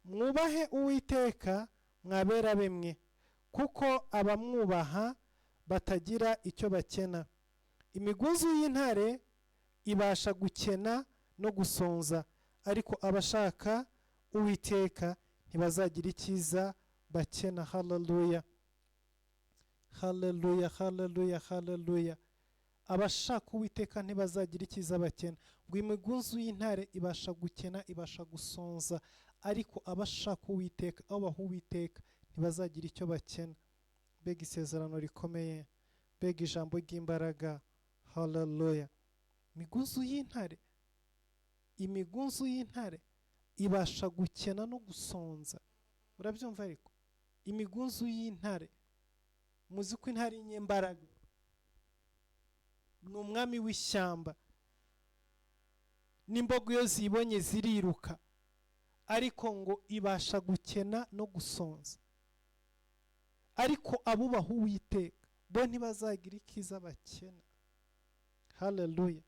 Mwubahe Uwiteka mwabera bemwe, kuko abamwubaha batagira icyo bakena. Imiguzi y'intare ibasha gukena no gusonza, ariko abashaka Uwiteka ntibazagira icyiza bakena. Haleluya, haleluya, haleluya, haleluya. Abashaka Uwiteka ntibazagira icyiza bakena. Ngo imigunzu y'intare ibasha gukena, ibasha gusonza, ariko abashaka Uwiteka, abaha Uwiteka, ntibazagira icyo bakena. Mbega isezerano rikomeye, mbega ijambo ry'imbaraga. Haleluya. Imigunzu y'intare, imigunzu y'intare ibasha gukena no gusonza. Urabyumva? Ariko imigunzu y'intare, muzi ko intare y'inyembaraga ni umwami w'ishyamba, n'imbogo iyo zibonye ziriruka, ariko ngo ibasha gukena no gusonza. Ariko abubaha Uwiteka bo ntibazagira ikiza bakena. Haleluya.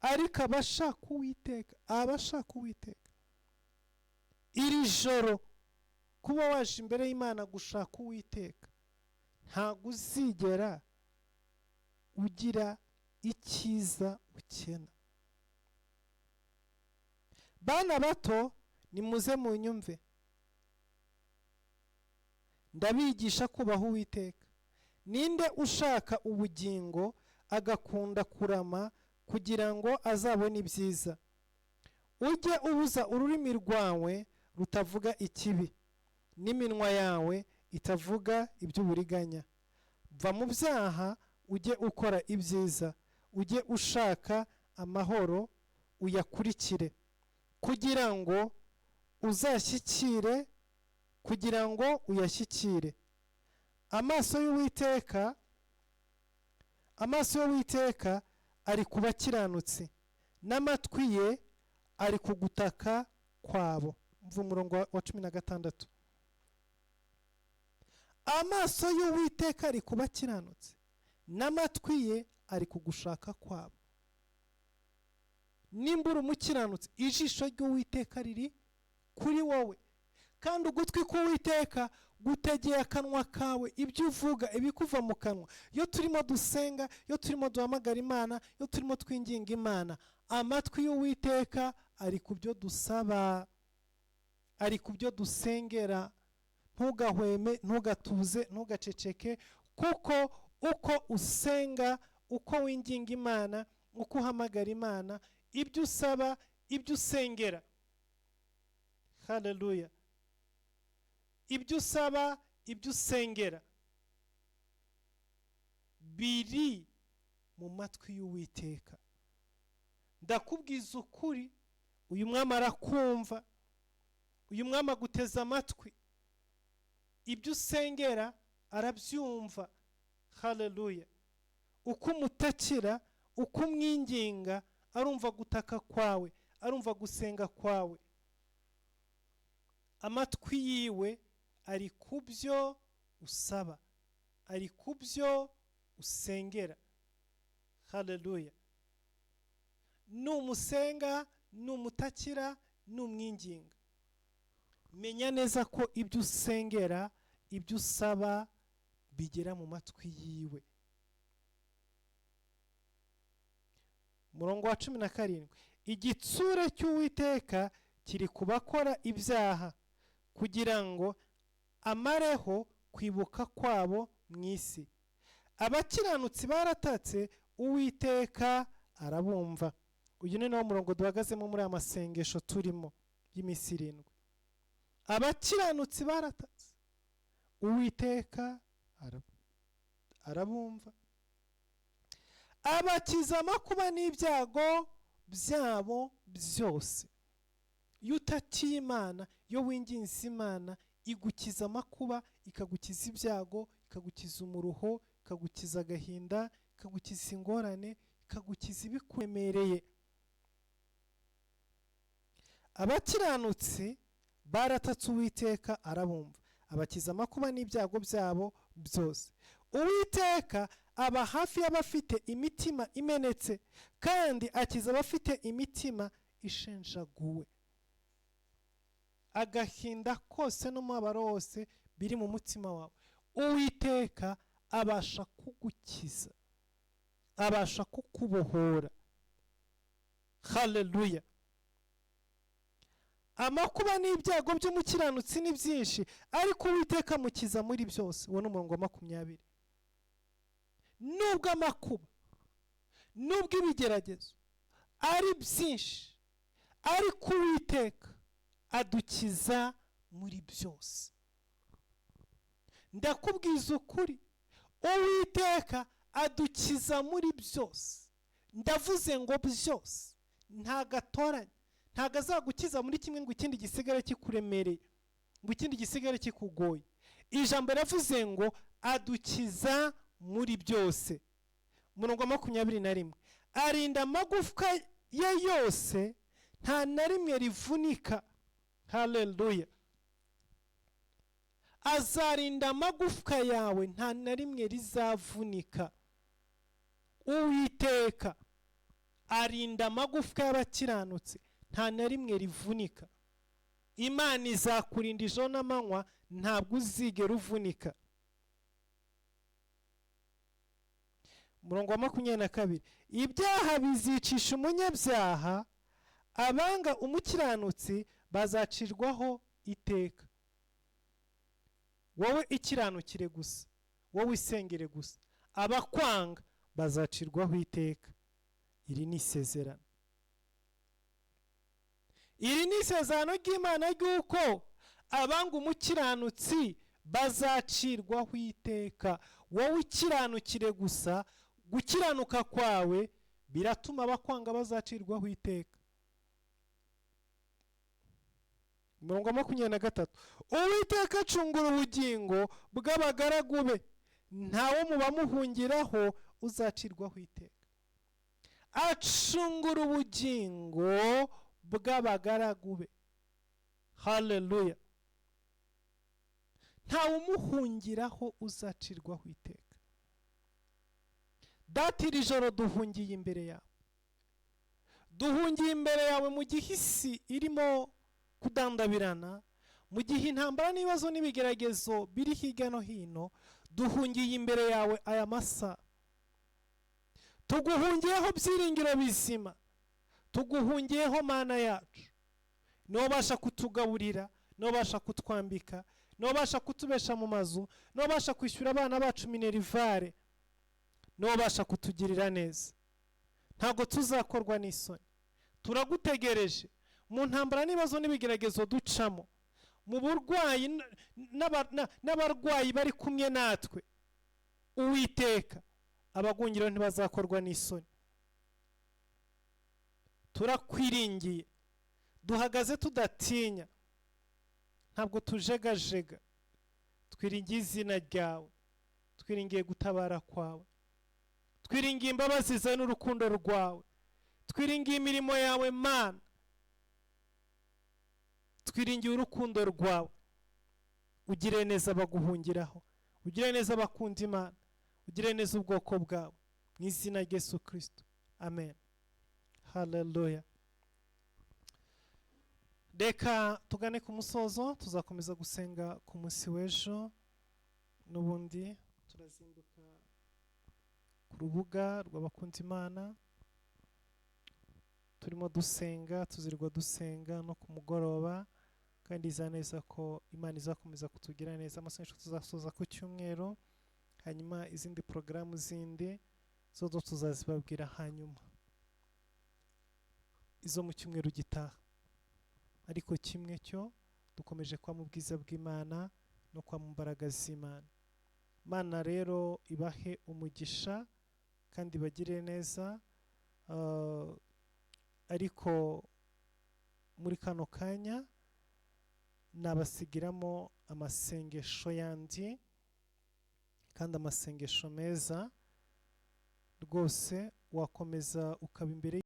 Ariko abashaka Uwiteka, abashaka Uwiteka, iri joro kuba waje imbere y'Imana gushaka Uwiteka, ntabwo uzigera ugira icyiza ukena. Bana bato, nimuze munyumve, ndabigisha kubaha Uwiteka. Ninde ushaka ubugingo agakunda kurama kugira ngo azabone ibyiza? Ujye ubuza ururimi rwawe rutavuga ikibi, n'iminwa yawe itavuga iby'uburiganya. Va mu byaha ujye ukora ibyiza, ujye ushaka amahoro uyakurikire, kugira ngo uzashyikire, kugira ngo uyashyikire. Amaso y'Uwiteka, amaso y'Uwiteka ari ku bakiranutsi, n'amatwi ye ari ku gutaka kwabo. Mva umurongo wa 16. Amaso y'Uwiteka ari ku bakiranutsi, n'amatwi ye ari ku gushaka kwabo. Nimba uri umukiranutsi, ijisho ry'Uwiteka riri kuri wowe, kandi ugutwi k'Uwiteka gutegeye akanwa kawe, ibyo uvuga, ibikuva mu kanwa. Iyo turimo dusenga, iyo turimo duhamagara Imana, iyo turimo twinginga Imana, amatwi y'Uwiteka ari ku byo dusaba, ari ku byo dusengera. Ntugahweme, ntugatuze, ntugaceceke, kuko uko usenga, uko winginga Imana, uko uhamagara Imana, ibyo usaba, ibyo usengera, haleluya, ibyo usaba, ibyo usengera biri mu matwi y'Uwiteka. Ndakubwiza ukuri, uyu mwami arakumva, uyu mwami aguteza amatwi, ibyo usengera arabyumva. Haleluya. Uko umutakira, uko umwinginga, arumva gutaka kwawe, arumva gusenga kwawe. Amatwi yiwe ari ku byo usaba, ari ku byo usengera. Haleluya. Numusenga, numutakira, numwinginga, menya neza ko ibyo usengera, ibyo usaba bigera mu matwi yiwe. Murongo wa 17. Igitsure cy'Uwiteka kiri ku bakora ibyaha, kugira ngo amareho kwibuka kwabo mu isi. Abakiranutsi baratatse, Uwiteka arabumva. Uyu ni nawo murongo duhagazemo muri aya masengesho turimo y'iminsi 7. Abakiranutsi baratatse, Uwiteka arabumva, abakiza amakuba n'ibyago byabo byose. Iyo utakiye Imana, iyo winginze Imana, igukiza amakuba, ikagukiza ibyago, ikagukiza umuruho, ikagukiza agahinda, ikagukiza ingorane, ikagukiza ibikuremereye. Abakiranutsi baratatse, Uwiteka arabumva, abakiza amakuba n'ibyago byabo byose. Uwiteka aba hafi y'abafite imitima imenetse, kandi akiza abafite imitima ishenjaguwe. Agahinda kose n'umubabaro wose biri mu mutima wawe, Uwiteka abasha kugukiza, abasha kukubohora. Haleluya. Amakuba n'ibyago by'umukiranutsi ni byinshi, ariko Uwiteka amukiza muri byose. Uwo ni umurongo wa 20. Nubwo amakuba, nubwo ibigeragezo ari byinshi, ariko Uwiteka adukiza muri byose. Ndakubwiza ukuri, Uwiteka adukiza muri byose. Ndavuze ngo byose, ntagatoranya, ntago azagukiza muri kimwe ngo ikindi gisigare kikuremereye, ngo ikindi gisigare kikugoye. Ijambo riravuze ngo adukiza muri byose. Umurongo wa 21. Arinda amagufwa ye yose, nta na rimwe rivunika. Haleluya. Azarinda amagufwa yawe, nta na rimwe rizavunika. Uwiteka arinda amagufwa y'abakiranutsi, nta na rimwe rivunika. Imana izakurinda ijoro n'amanywa, ntabwo uzigera uvunika. Umurongo wa 22. Ibyaha bizicisha umunyabyaha, abanga umukiranutsi bazacirwaho iteka. Wowe ikiranukire gusa, wowe isengere gusa, abakwanga bazacirwaho iteka. Iri ni isezerano. Iri ni isezerano ry'Imana ry'uko abanga umukiranutsi bazacirwaho iteka. Wowe ikiranukire gusa, gukiranuka kwawe biratuma abakwanga bazacirwaho iteka. Umurongo wa 23. Uwiteka acungura ubugingo bw'abagaragu be, ntawe mu bamuhungiraho uzacirwaho iteka. Acungura ubugingo bw'abagaragu be. Haleluya! Ntawe umuhungiraho uzacirwaho iteka. Data, iri joro duhungiye imbere yawe, duhungiye imbere yawe mu gihe isi irimo kudandabirana, mu gihe intambara n'ibibazo n'ibigeragezo biri hirya no hino. Duhungiye imbere yawe aya masaha, tuguhungiyeho byiringiro bizima, tuguhungiyeho Mana yacu. Niwo ubasha kutugaburira, niwo ubasha kutwambika, niwo ubasha kutubesha mu mazu, niwo ubasha kwishyura abana bacu minerval, niwo ubasha kutugirira neza. Ntabwo tuzakorwa n'isoni. Turagutegereje mu ntambara n'ibibazo n'ibigeragezo ducamo, mu burwayi n'abarwayi bari kumwe natwe. Uwiteka, abagungiraho ntibazakorwa n'isoni. Turakwiringiye, duhagaze tudatinya, ntabwo tujegajega. Twiringiye izina ryawe, twiringiye gutabara kwawe, twiringiye imbabazi zawe n'urukundo rwawe, twiringiye imirimo yawe Mana, twiringiye urukundo rwawe. Ugire neza abaguhungiraho, ugire neza abakunda Imana, ugire neza ubwoko bwawe, mu izina rya Yesu Kirisito, amen. Haleluya! Reka tugane ku musozo. Tuzakomeza gusenga ku munsi w'ejo. N'ubundi turazinduka ku rubuga rw'abakunda Imana, turimo dusenga, tuzirirwa dusenga no ku mugoroba, kandi iza neza ko Imana izakomeza kutugira neza. Amasengesho tuzasoza ku cyumweru, hanyuma izindi porogaramu zindi zo tuzazibabwira hanyuma, izo mu cyumweru gitaha. Ariko kimwe cyo, dukomeje kuba mu bwiza bw'Imana no kuba mu mbaraga z'Imana. Imana rero ibahe umugisha kandi bagire neza. Ariko muri kano kanya nabasigiramo amasengesho yandi, kandi amasengesho meza rwose, wakomeza ukaba imbere.